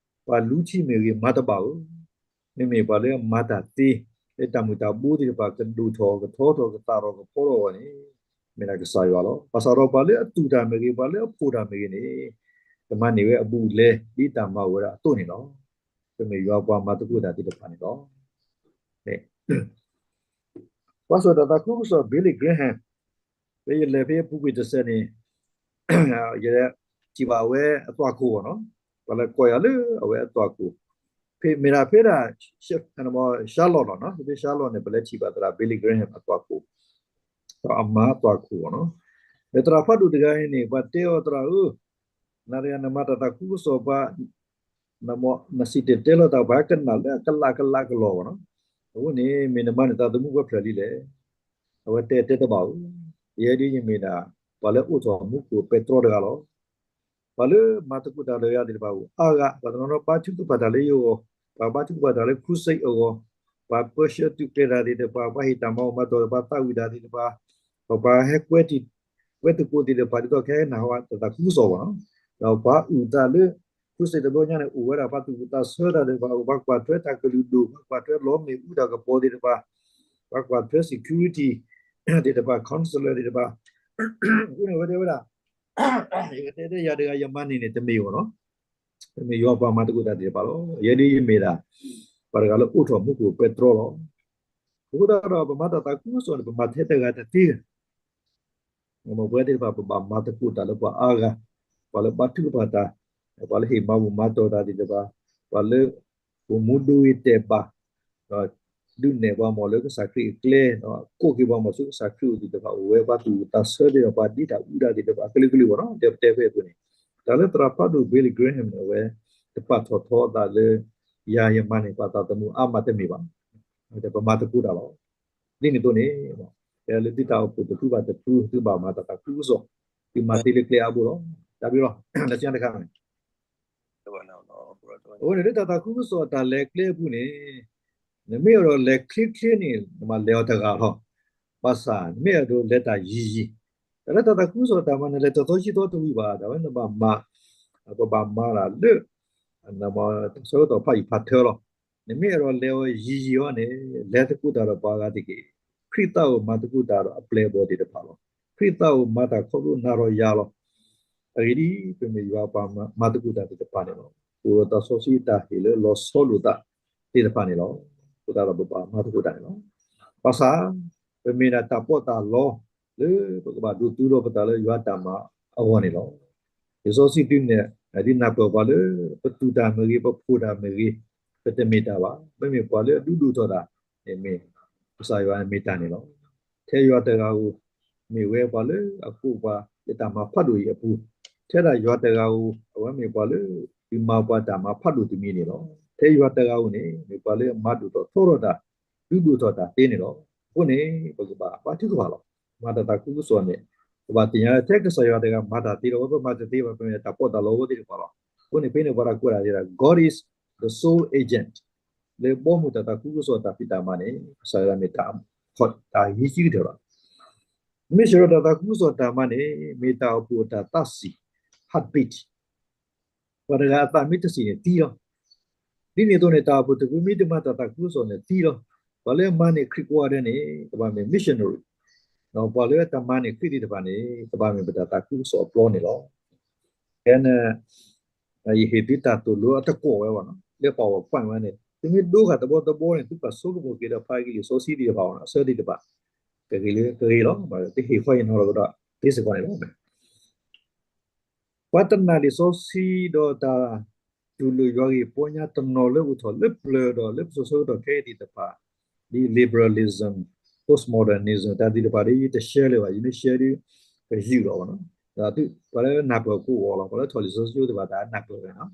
ပှၤလူထံမ့ၢ်ဂ့ၤ မၤတဘၣ်ဧိၤ, မ့မ့ၢ်ပှၤလၢအမၤတၢ်သ့ လၢတၢ်မုၢ်တၢ်ဘိသ့ၣ်တဖၣ် ကဒိၣ်ထီၣ်ကထီထီၣ် ကသၣ်ထီၣ်ကဖီထီၣ်အဂီၢ်န့ၣ် မ့ၢ်ဒၣ်ကစၢ်ယွၤလီၤ. ဘၣ်ဆၣ်ဒီးပှၤလၢအသူၣ်တၢ်မ့ၢ်ဂ့ၤ ပှၤလၢအဖိၣ်တၢ်မ့ၢ်ဂ့ၤန့ၣ် ကမၤန့ၢ်ဝဲအဘူးအလဲ ဒ်တၢ်မၤဝဲဒၣ်အသိးန့ၣ်လီၤ. ပမ့ၢ်ယွၤပှၤမၤသကိးတၢ်သ့ၣ်တဖၣ်န့ၣ်လီၤ. ပှၤစိာ်တၢ်သးခုကစီၣ် Billy Graham ဖဲယလဲၤဖဲအပူၤကွံာ်တစဲးန့ၣ် ယထံၣ်ဘၣ်အဝဲအသွၣ်ခိၣ်အဂီၢ်နီၤ, ပှၤလဲၤကိးယၤလၢအဝဲအသွၣ်ခိၣ်, ဖဲမ့ၢ်ဒၣ်ဖဲဒၣ် Charlotte လီၤနီၤ, ဖဲ Charlotte န့ၣ် ပလဲၤထံၣ်ဘၣ်သရၣ် Billy Graham အသွၣ်ခိၣ်, ဒီးအမါအသွၣ်ခိၣ်အဂီၢ်နီၤ, ဒီးသရၣ်ဖးဒိၣ်တဂၤအံၤန့ၣ် ပှၤတဲအီၤ သရၣ်ဧၢ, နၤတဂၤနမၤတၢ်သးခုကစီၣ်ပှၤ နစံၣ်တဲၤတဲလီၤတၢ် ပှၤကနၣ်လၢအကလးကလးကလီၤဘၣ်နီၤ, အဃိန့ၣ် မ့ၢ်နမၤန့ၢ်သးသမူပှဲၤဖျၢၣ်လံလဲၣ်. အဝဲတဲတဲတဘၣ်ဧိၤ, ယဲဒ်ယမ့ၢ်ဒၣ် ပှၤလၢအိးထီၣ်မူခိၣ်ပဲတြီတဂၤလီၤ. ပှၤလၢမၤသကိးတၢ်ဒီးယၤသ့ၣ်တဖၣ်အိၣ်အါဂၤ, ပှၤတနီၤနီၤဘါထုကဖၣ်တၢ်လၢယဂီၢ်, ပှၤဘါထုကဖၣ်တၢ်လၢ crusade အဂီၢ်, ပှၤပၢဆှၢသုးကျဲၤတၢ်သ့ၣ်တဖၣ်, ပှၤဟ့ၣ်တၢ်မၤအီၣ်မၤတီၢ်, ပှၤသးဝံၣ်တၢ်သ့ၣ်တဖၣ်, ဒီးပှၤဟဲကွဲတံၤ ကွဲသကိးသ့ၣ်တဖၣ် ဒ်သိးကဟဲနၢ်ဟူတၢ်သးခုကစီၣ်ဘၣ်နီၤ, ဒီးပှၤအုၣ်သးလၢ crusade တဘျီညါန့ၣ် အိၣ်ဝဲဒၣ်ပှၤသူၣ်ဝံၣ်သးဆၢတၢ်သ့ၣ်တဖၣ်, ပှၤကွၢ်ထွဲတၢ်ကလုာ်ဒူၣ်, ပှၤကွၢ်ထွဲလီမ့ၣ်အူတၢ်ကပီၤသ့ၣ်တဖၣ်, ပှၤကွၢ်ထွဲ security သ့ၣ်တဖၣ်, counselor သ့ၣ်တဖၣ်, အဃိန့ၣ် အဝဲတဲဝဲဒၣ် ယကတဲတဲယၤတဂၤယမၤန့ၢ်န့ၣ် တမ့ၢ်အီၤနီၤ, တမ့ၢ်ယွၤပှၤမၤသကိးတၢ်သ့ၣ်တဖၣ်လီၤ. ယဲဒ်ယမ့ၢ်ဒၣ် ပှၤတဂၤလၢအိးထီၣ်မူခိၣ်ပဲတြီလီၤ. အဃိသတးဒီး ပမၤတၢ်သးခုကစီၣ်န့ၣ် ပမၤထဲတဂၤတသ့ ပဝဲသ့ၣ်တဖၣ် ပဘၣ်မၤသကိးတၢ်လၢပှၤအါဂၤ, ပှၤလၢဘါထုကဖၣ်တၢ်, ပှၤလၢဟ့ၣ်မၤဘူၣ်မၤတီၢ်တၢ်သ့ၣ်တဖၣ်, ပှၤလၢ အိၣ်မူဒိဂ့ၤတဲာ်ဘၣ်, ဒုးနဲၣ်ပှၤမီၢ်လၢကစၢ်ခရံာ်အကျဲ, ကိးက့ၤပှၤမီၢ်ဆူကစၢ်ခရံာ်အအိၣ်သ့ၣ်တဖၣ် အိၣ်ဝဲပှၤသူၣ်ဝံၣ်သးဆၢသ့ၣ်ဒီး ပှၤဒ်တၢ်အူတၢ်သ့ၣ်တဖၣ် ကလုာ်ကလုာ်ဘၣ်နီၤ, တဲပတဲဖဲအပူၤန့ၣ်, တၢ်လၢသရၣ်ဖးဒိၣ် Billy Graham န့ၣ် အဝဲတပာ်ထီၣ်ထီအသးလၢ ယၤယမၤန့ၢ်ပှၤသးသမူအါမးတမ့ၢ်ဘၣ်, ပမၤသကိးတၢ်လီၤ. ဒ်န့ၣ်အသိးန့ၣ်, လၢသုတၢ်အိၣ်ဖှိၣ်တဖုဘၣ်တဖု သုဘၣ်မၤတၢ်သးခုကစီၣ်, သုမၤသ့လၢကျဲအါဘိလီၤ. တၢ်ဘျုးလီၤ. လၢဆူညါတခါန့ၣ် အဝဲန့ၣ်လၢတၢ်သးခုကစီၣ်တၢ်လဲၤကျဲအပူၤန့ၣ်, နမ့ၢ်အဲၣ်ဒိးလဲၤချ့ချ့န့ၣ် နဘၣ်လဲၤအီၤတဂၤလီၤ. ဘၣ်ဆၣ် နမ့ၢ်အဲၣ်ဒိးလဲၤတၢ်ယံၤယံၤ, တၢ်လၢတၢ်သးခုကစီၣ်တၢ်မၤန့ၣ် လဲၤတသီခံသီတဝံၤဘၣ်, တၢ်ဝဲနဘၣ်မၤ, ပဘၣ်မၤတၢ်လၢ တၢ်ဆၢကတီၢ်ဖးယံၤဖးထၢလီၤ. နမ့ၢ်အဲၣ်ဒိးလဲၤအီၤယံၤယံၤအီၤန့ၣ်, လဲၤသကိးတၢ်ဒီးပှၤဂၤတက့ၢ်. ခရံာ်သးအိၣ်မၤသကိးတၢ်ဒီးအပျဲၢ်အဘီၣ်သ့ၣ်တဖၣ်လီၤ. ခရံာ်သးအိၣ်မၤတၢ်ခီဖျိနၤဒီးယၤလီၤ. အဂ့ၢ်ဒ်အံၤ, ပမ့ၢ်ယွၤပှၤမၤသကိးတၢ်သ့ၣ်တဖၣ်န့ၣ်လီၤ. အိၣ်ဒီးသးစီဆှံတၢ်ဟ့ၣ်လၢလီၤဆီလိာ်သးသ့ၣ်တဖၣ်န့ၣ်လီၤ. အဃိသတးဒီးပဘၣ်မၤသကိးတၢ်န့ၣ်လီၤ. ဘၣ်ဆၣ် ပမ့ၢ်ဒၣ်တၢ်ပီးတၢ်လီ လၢပကဘၣ်ဒိးသူလီၤပသးလၢယွၤတၢ်မၤအဂီၢ်န့ၣ်လီၤ. လံာ်စီဆှံဒုးနဲၣ် ဒုးနၢ်ပၢၢ်ပှၤလၢ ပသူၣ်တၢ်မ့ၢ်ဂ့ၤ, ပဖိၣ်တၢ်မ့ၢ်ဂ့ၤ, ပတမ့ၢ်တၢ်ဘၣ်. မ့မ့ၢ်ပှၤလၢအဒုးဒိၣ်ထီၣ်တၢ်န့ၣ်မ့ၢ် ကစၢ်ယွၤမ့ၢ်တၢ်န့ၣ်လီၤ. ထဲယွၤတဂၤဧိၤ မ့ၢ်ဝဲပှၤလၢအကိးပှၤလၢတၢ်မၤဖးဒိၣ်အံၤအပူၤ, ထဲဒၣ်ယွၤတဂၤဧိၤ အဝဲမ့ၢ်ပှၤလၢ ဒုးမၤပှၤတၢ်မၤဖးဒိၣ်တမံၤန့ၣ်လီၤ. ထဲယွၤတဂၤဧိၤန့ၣ် မ့ၢ်ပှၤလၢအမၤဒိၣ်ထီၣ်ထီထီၣ်တၢ် ဒုးဒိၣ်ထီၣ်တၢ်သ့န့ၣ်လီၤ. အဃိန့ၣ် ပကဘၣ်ဘါထုကဖၣ်လီၤ. မၤတၢ်သးခုကစီၣ်န့ၣ် ပဘၣ်သ့ၣ်ညါလၢထဲကစၢ်ယွၤတဂၤမၤတၢ်သ့ဒီး ဝဲပမၤတသ့ဘၣ် ပမ့ၢ်တၢ်ပီးတၢ်လီအဝဲသ့ၣ်တဖၣ်လီၤ. အဃိန့ၣ် ဖဲန့ၣ်ပှၤတၢ်ကွဲးဒၣ်သ့ဒၣ် God is the sole agent လၢဘီမုၢ်တၢ်သးခုကစီၣ်တၢ်ဖံးတၢ်မၤန့ၣ် ကစၢ်ယွၤမ့ၢ်တၢ် တၢ်ဟံးစုကတၢၢ်လီၤ. မ့ၢ်စ့ၢ်ကီးတၢ်သးခုကစီၣ်တၢ်မၤန့ၣ် မ့ၢ်တၢ်အိၣ်ဖှိၣ်အတၢ်သးဆံး heartbeat ပှၤတဂၤအသးမ့ၢ်တဆံးန့ၣ်သံလီၤ. ဒ်န့ၣ်အသိးန့ၣ် တၢ်အိၣ်ဖှိၣ်တဖုမ့ၢ်တမၤတၢ်သးခုကစီၣ်န့ၣ်သံလီၤ. ပှၤလၢအမၤန့ၢ်ခရံာ်ကိးဂၤဒဲးန့ၣ် ကဘၣ်မ့ၢ် missionary ဒီးပှၤလၢတမၤန့ၢ်ခရံာ်သ့ၣ်တဖၣ်န့ၣ် ကဘၣ်မ့ၢ်ပတၢ်သးခုကစီၣ်အပျီန့ၣ်လီၤ. ဖဲန့ၣ် ယဟ့ၣ်သုတၢ်သိၣ်လိအတကွီၣ်ဝဲဘၣ်နီၤ လၢပှၤဝဲပှၢ်ဝဲန့ၣ် သုမ့ၢ်ဒိဃာ်တဘီတဘီန့ၣ် သုကဘၣ်ဆိကမိၣ်က့ၤဒီးဖးက့ၤလံာ်စီဆှံသ့ၣ်တဖၣ်အီၤနီၤ အဆၢသ့ၣ်တဖၣ် ကဂ့ၤလၢကဂ့ၤလီၤ. သုဟ့ၣ်ခီဟ့ၣ်နီၤလီၤကဒီးသ့စ့ၢ်ကီးန့ၣ်လီၤ. ပှၤတနာ်လံာ်စီဆှံဒီးတၢ်တူၢ်လိာ်ယွၤဂ့ၢ်ပီညါတနီၤလၢအိၣ်ထီၣ်လၢပျၢၤဒီးလၢပစိၤဆၢကတီၢ်ခဲအံၤသ့ၣ်တဖၣ် ဒ် liberalism, postmodernism တၢ်သ့ၣ်တဖၣ်ဒီး ယတရှဲလၢၤဘၣ် ယမ့ၢ်ရှဲဒီး ကယုၢ်လီၤဘၣ်နီၤ. ဒီးပှၤလၢနၢ်ပၢၢ်ကအိၣ်လီၤ ပှၤလၢထီၣ်လံာ်စီဆှံသ့ၣ်တဖၣ်တၢ်နၢ်ပၢၢ်ဝဲနီၤ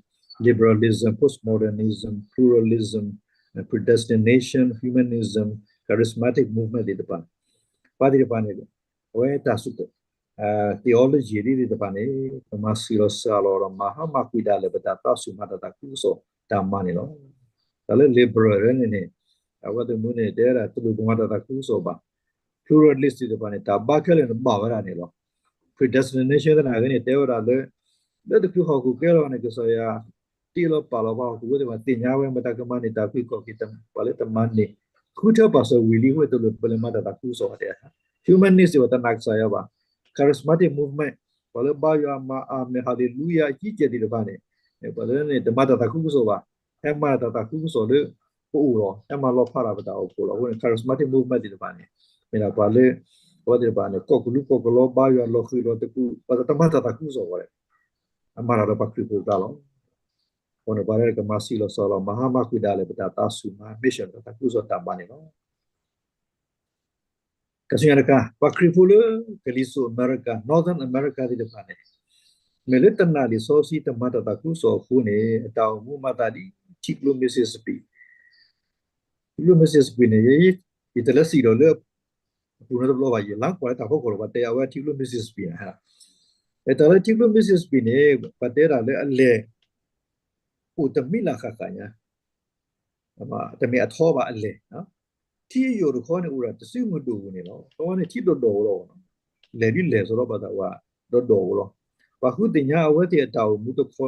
liberalism, postmodernism, pluralism, predestination, humanism, charismatic movement သ့ၣ်တဖၣ် ပှၤသ့ၣ်တဖၣ်န့ၣ် အဝဲတၢ်စူၢ် theology ဒ်သ့ၣ်တဖၣ်န့ၣ် ပမၤဆံးလီၤစှၤလီၤဒီးမၤဟါမၢ်ကွံာ်ဒၣ်လဲာ် ပတၢ်သးဆူၣ်မၤတၢ်သးခုကစီၣ်တၢ်မၤန့ၣ်လီၤ. တၢ်လၢ liberal န့ၣ်န့ၣ် အဝဲသ့ၣ်မူန့ၣ် တဲဝဲဒၣ်တလိၣ်ပမၤတၢ်သးခုကစီၣ်ဘၣ်. pluralist သ့ၣ်တဖၣ်န့ၣ် တၢ်ဘါခဲလၢာ်န့ၣ်ဘၣ်ဝဲဒၣ်န့ၣ်လီၤ. predestination သနာ်က့န့ၣ် တဲဝဲဒၣ်လၢ လၢတချုးဟီၣ်ခိၣ်ကဲလီၤန့ၣ် ကစၢ်ယွၤ တ့လီၤပာ်လီၤပှၤဟီၣ်ခိၣ်ဖိသ့ၣ်တဖၣ် သ့ၣ်ညါဝဲ မတၤကမၤန့ၢ်တၢ်ဖံးကီၢ်က့ၤ ပှၤလၢတမၤန့ၢ် ဃုထၢပာ်စၢၤဝံၤလံ အဃိတလိၣ်ပလဲၤမၤတၢ်သးခုကစီၣ်ဘၣ်တဲ humanist သ့ၣ်တဖၣ်တနာ်ကစၢ်ယွၤဘၣ်. charismatic movement ပှၤလၢဘါယွၤမၤအၤမ့ၣ် hallelujah အကြီးအကျယ်သ့ၣ်တဖၣ်န့ၣ် ပှၤလၢန့ၣ် တမၤတၢ်သးခုကစီၣ်ဘၣ်. ဟဲမၤတၢ်သးခုကစီၣ်လၢပအိၣ်လီၤ ဟဲမၤလီၤဖးတၢ်ပတၢ်အိၣ်ဖှိၣ်လီၤ. အဃိန့ၣ် charismatic movement သ့ၣ်တဖၣ်န့ၣ် မ့ၢ်ဒၣ်ပှၤလၢ အဝဲသ့ၣ်တဖၣ်န့ၣ် ကီၢ်ကလူးကီၢ်ကလီ ဘါယွၤလီၤဃံၤလီၤသကူး ပှၤတမၤတၢ်သးခုကစီၣ်ဘၣ်ဒီး အမၤတၢ်ဒီးပှၤခရံာ်ဖိအကျါလီၤ. အဃိန့ၣ် ပှၤလၢကမၤဆံးလီၤစှၤလီၤ မၤဟါမၢ်ကွံာ်ဒၣ်လဲာ် ပတၢ်သးဆူၣ်မၤ mission တၢ်သးခုကစီၣ်တၢ်မၤန့ၣ်လီၤ. ကစၢ်ယွၤတခါ ပှၤခရံာ်ဖိလၢကလံၤစိးအမဲရကၤ Northern America သ့ၣ်တဖၣ်န့ၣ် မ့ၢ်လၢတနာ်လံာ်စီဆှံတမၤတၢ်သးခုကစီၣ်အဃိန့ၣ် အတၢ်အိၣ်မူမၤသးဒ်ထံကျိ Mississippi ထံကျိ Mississippi န့ၣ် ယ ယတလဲၤစံၣ်ဒီးလၢ အပူၤန့ၣ်တဘျီဘၣ် ယလါကွၢ်လၢတၢ်ဖီခိၣ်လီၤ ပှၤတဲအဝဲထံကျိ Mississippi န့ၣ် တၢ်လၢထံကျိ Mississippi န့ၣ် ပှၤတဲဒၣ်လၢအလဲၢ် အိၣ်တမံၤလၢ်ဃၣ်ဃၣ်ညါ တမ့ၢ်အထီဘၣ်အလဲၢ် ထံအယိာ်တခီန့ၣ် အိၣ်ဒၣ်တစုမုၢ်ဒိၣ်ပူၤန့ၣ်လီၤ. တခီန့ၣ်ထံဒိၣ်ဒိၣ်လီၤ. လဲၢ်ဒ်လဲၢ်စီၤလီၤဘၣ်သးဝဲ ဒိၣ်ဒိၣ်လီၤ. ပှၤဃုသ့ၣ်ညါအဝဲသ့ၣ်အတၢ်အိၣ်မူတခီ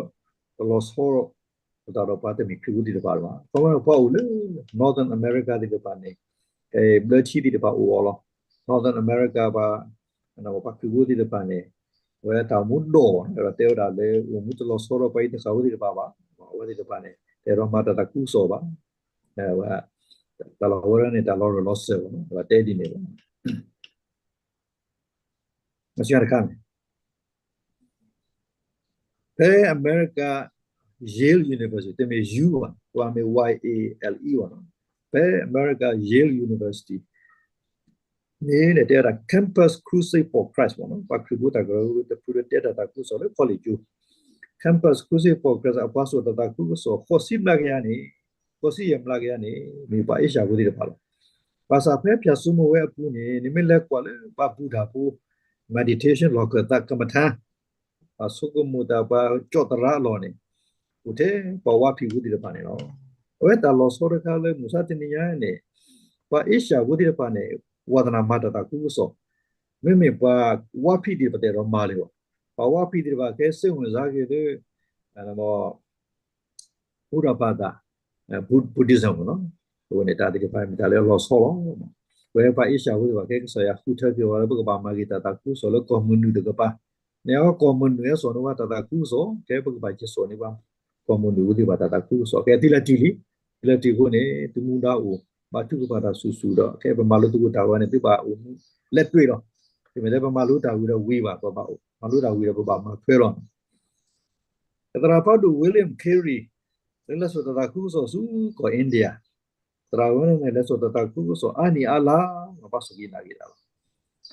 တလီၤဆီ ပသးဒီးပှၤတမ့ၢ်ခရံာ်ဖိသ့ၣ်တဖၣ်လၢၤဘၣ်. ခီမ့ၢ်ပှၤအိၣ်လၢ Northern America သ့ၣ်တဖၣ်န့ၣ် ဘျၢထံသ့ၣ်တဖၣ်အိၣ်အီၤလီၤ. Northern America ပှၤ ပှၤခရံာ်ဖိသ့ၣ်တဖၣ်န့ၣ် အဝဲတၢ်အိၣ်မူဒိၣ် ဒီးတဲဝဲဒၣ်လၢ အိၣ်မူတလီၤဆီဒီးပှၤအံၤတဃၣ်ဖိသ့ၣ်တဖၣ်ဘၣ်. အဝဲသ့ၣ်တဖၣ်န့ၣ် တအဲၣ်ဒိးမၤတၢ်သးခုကစီၣ်ဘၣ်. ဝဲ တၢ်လီၢ်ဝဲဒၣ်န့ၣ် တၢ်လီၤရၢၢ်လီၤစၢၤဘၣ် ဝဲတဲဒ်န့ၣ်လီၤ. မ့ၢ်စံးတခါန့ၣ် ဖဲ America Yale University တမ့ၢ် U ဘၣ် ပှၤမ့ၢ် Y A L E ဘၣ်နီၤ ဖဲ America Yale University န့ၣ် တဲဝဲဒၣ် Campus Crusade for Christ ဘၣ်နီၤ ပှၤခရံာ်ဖိတၢ်ကရၢကရိတဖုလၢတဲတၢ်သးခုကစီၣ်လၢ college ကၠိ Campus Crusade for Christ အပှၤစိာ်တၢ်သးခုကစီၣ် ဃိးဆံမျးကယၤန့ၣ် ဃိးဆံယဲၢ်မျးကယၤန့ၣ် မ့ၢ်ပှၤအ့ရှၢၣ်ဖိသ့ၣ်တဖၣ်လီၤ. ဘၣ်ဆၣ်ဖဲဖၠၣ်စိမိၤဝဲအပူၤန့ၣ် နမ့ၢ်လဲၤကွၢ်လၢပှၤဘူၣ်တၢ်ဖိ meditation လီၢ်ခၢၣ်သးကမထါ ပှၤဆိကမိၣ်တၢ်ပှၤကၠီၣ်သရၣ်အလီၢ်န့ၣ် အိၣ်ထဲပှၤဝါဖံးဖိသ့ၣ်တဖၣ်န့ၣ်လီၤ. အဝဲတၢ်လီၤဆီတခါလၢမုၢ်ဆါတနံၤညါန့ၣ် ပှၤအ့ရှၢၣ်ဖိသ့ၣ်တဖၣ်န့ၣ် ဝါသနာမၤတၢ်သးခုကစီၣ် မ့မ့ၢ်ပှၤဝါဖံးသ့ၣ်တဖၣ်တအဲၣ်ဒိးမၤလၢၤဘၣ်. ပှၤဝါဖံးသ့ၣ်တဖၣ်ကဲစိတ်ဝင်စားက့ၤလၢ ဘူရပၤသး Buddhism မ့ၢ်နီၤ အဝဲန့ၣ်တၢ်သ့ၣ်တဖၣ်မ့ၢ်တၢ်လၢအလီၤဆီလီၤ. ဝဲပှၤအ့ရှၢၣ်ဖိသ့ၣ်တဖၣ် ကဲကစၢ်ယွၤဃုထၢက့ၤဝဲလၢပကဘၣ်မၤဂ့ၤတၢ်သးခုကစီၣ်လၢကီၢ်မုၢ်နုာ်တကပၤ န့ၣ်အဝဲကီၢ်မုၢ်နုာ်ဟဲစိာ်န့ၢ်ဝဲတၢ်သးခုကစီၣ် ကဲပကဘၣ်က့ၤစိာ်န့ၢ်ဘၣ် ကီၢ်မုၢ်နုာ်ဝဲသ့ၣ်တဖၣ်တၢ်သးခုကစီၣ် ကဲသုလၢတုၤလံ သုလၢတုၤအဃိန့ၣ် သုမူဒါအိၣ် ဘါထုကဖၣ်တၢ်ဆူၣ်ဆူၣ်ဒီး ကဲပမၤလိသကိးတၢ်ဝဲန့ၣ် သုဘၣ်အိၣ်မူလဲၤတွဲၣ်လီၤ. မ့ၢ်လၢပမၤလိတၢ်ဝံၤဒီးဝံၤဘၣ်, ပမၤလိတၢ်ဝံၤဒီးပဘၣ်မၤထွဲလီၤန့ၣ် သရၣ်ဖးဒိၣ် William Carey လၢလဲၤစိာ်တၢ်သးခုကစီၣ်ဆူကီၢ် India, သရၣ်ဝဲန့ၣ်န့ၣ် လဲၤစိာ်တၢ်သးခုကစီၣ်အါနံၣ်အါလါ ပှၤစူၢ်က့ၤနာ်က့ၤတၢ်လီၤ.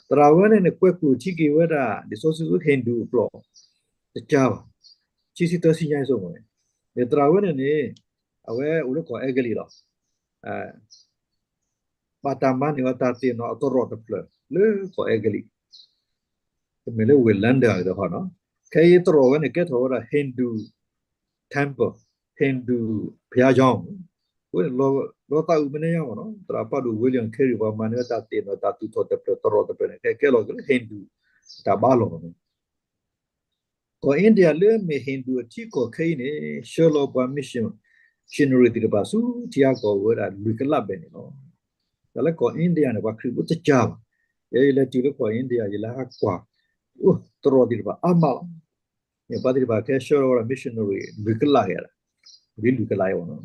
သရၣ်ဝဲန့ၣ်န့ၣ် ကွဲးကိၣ်ထံက့ၤဝဲဒၣ် လံာ်စီဆှံဆူ Hindu အပျီ တကါဘၣ်, ခံဆံသၢဆံညါအံၤဆိမိၣ်န့ၣ်, သရၣ်ဝဲန့ၣ်န့ၣ် အဝဲအိၣ်လၢကီၢ်အဲကလံးလီၤ. ဘၣ်တၢ်မၤန့ၢ်အီၤတၢ်သ့ၣ်နီၣ်အသရိာ်တဖျၢၣ်လၢကီၢ်အဲကလံး, တမ့ၢ်လၢဝ့ၢ် London အဂ့ၢ်ဟီနီၤ, ခဲအံၤသရိာ်ဝဲန့ၣ် ကဲထီၣ်ဝဲဒၣ် Hindu temple, Hindu ဘုရားကျောင်း, အဃိန့ၣ် လီၤသးအုးမဲာ်ညါမ့ၢ်နီၤ, သရၣ်ဖးဒိၣ် William Carey ပှၤမၤန့ၢ်ဝဲတၢ်သ့ၣ်နီၣ်တၢ်သူၣ်ထီၣ်တဖျၢၣ်သရိာ်တဖျၢၣ်န့ၣ် ကဲကဲလီၤက့ၤလၢ Hindu တၢ်ဘါလီၢ်န့ၣ် ကီၢ် India လၢအမ့ၢ် Hindu အထံကီၢ်ခဲအံၤန့ၣ် ဆှၢလီၤပှၤ missionary သ့ၣ်တဖၣ်ဆူထံအါကီၢ်အိၣ်ဝဲဒၣ်လွံၢ်ကလးဘဲၣ်န့ၣ်လီၤ. တၢ်လၢကီၢ် India န့ၣ် ပှၤခရံာ်ဖိတကါဘၣ်. ယဲယလဲၤတုၤလၢကီၢ် India ယလဲၤဟးကွၢ် အိၣ်သရိာ်သ့ၣ်တဖၣ်အါမးလီၤ. န့ၣ်ပှၤသ့ၣ်တဖၣ်ခဲဆှၢလီၤဝဲဒၣ် missionary လွံၢ်ကလးယဲဒၣ်, လွံၢ်ကလးယဲဝဲနီၤ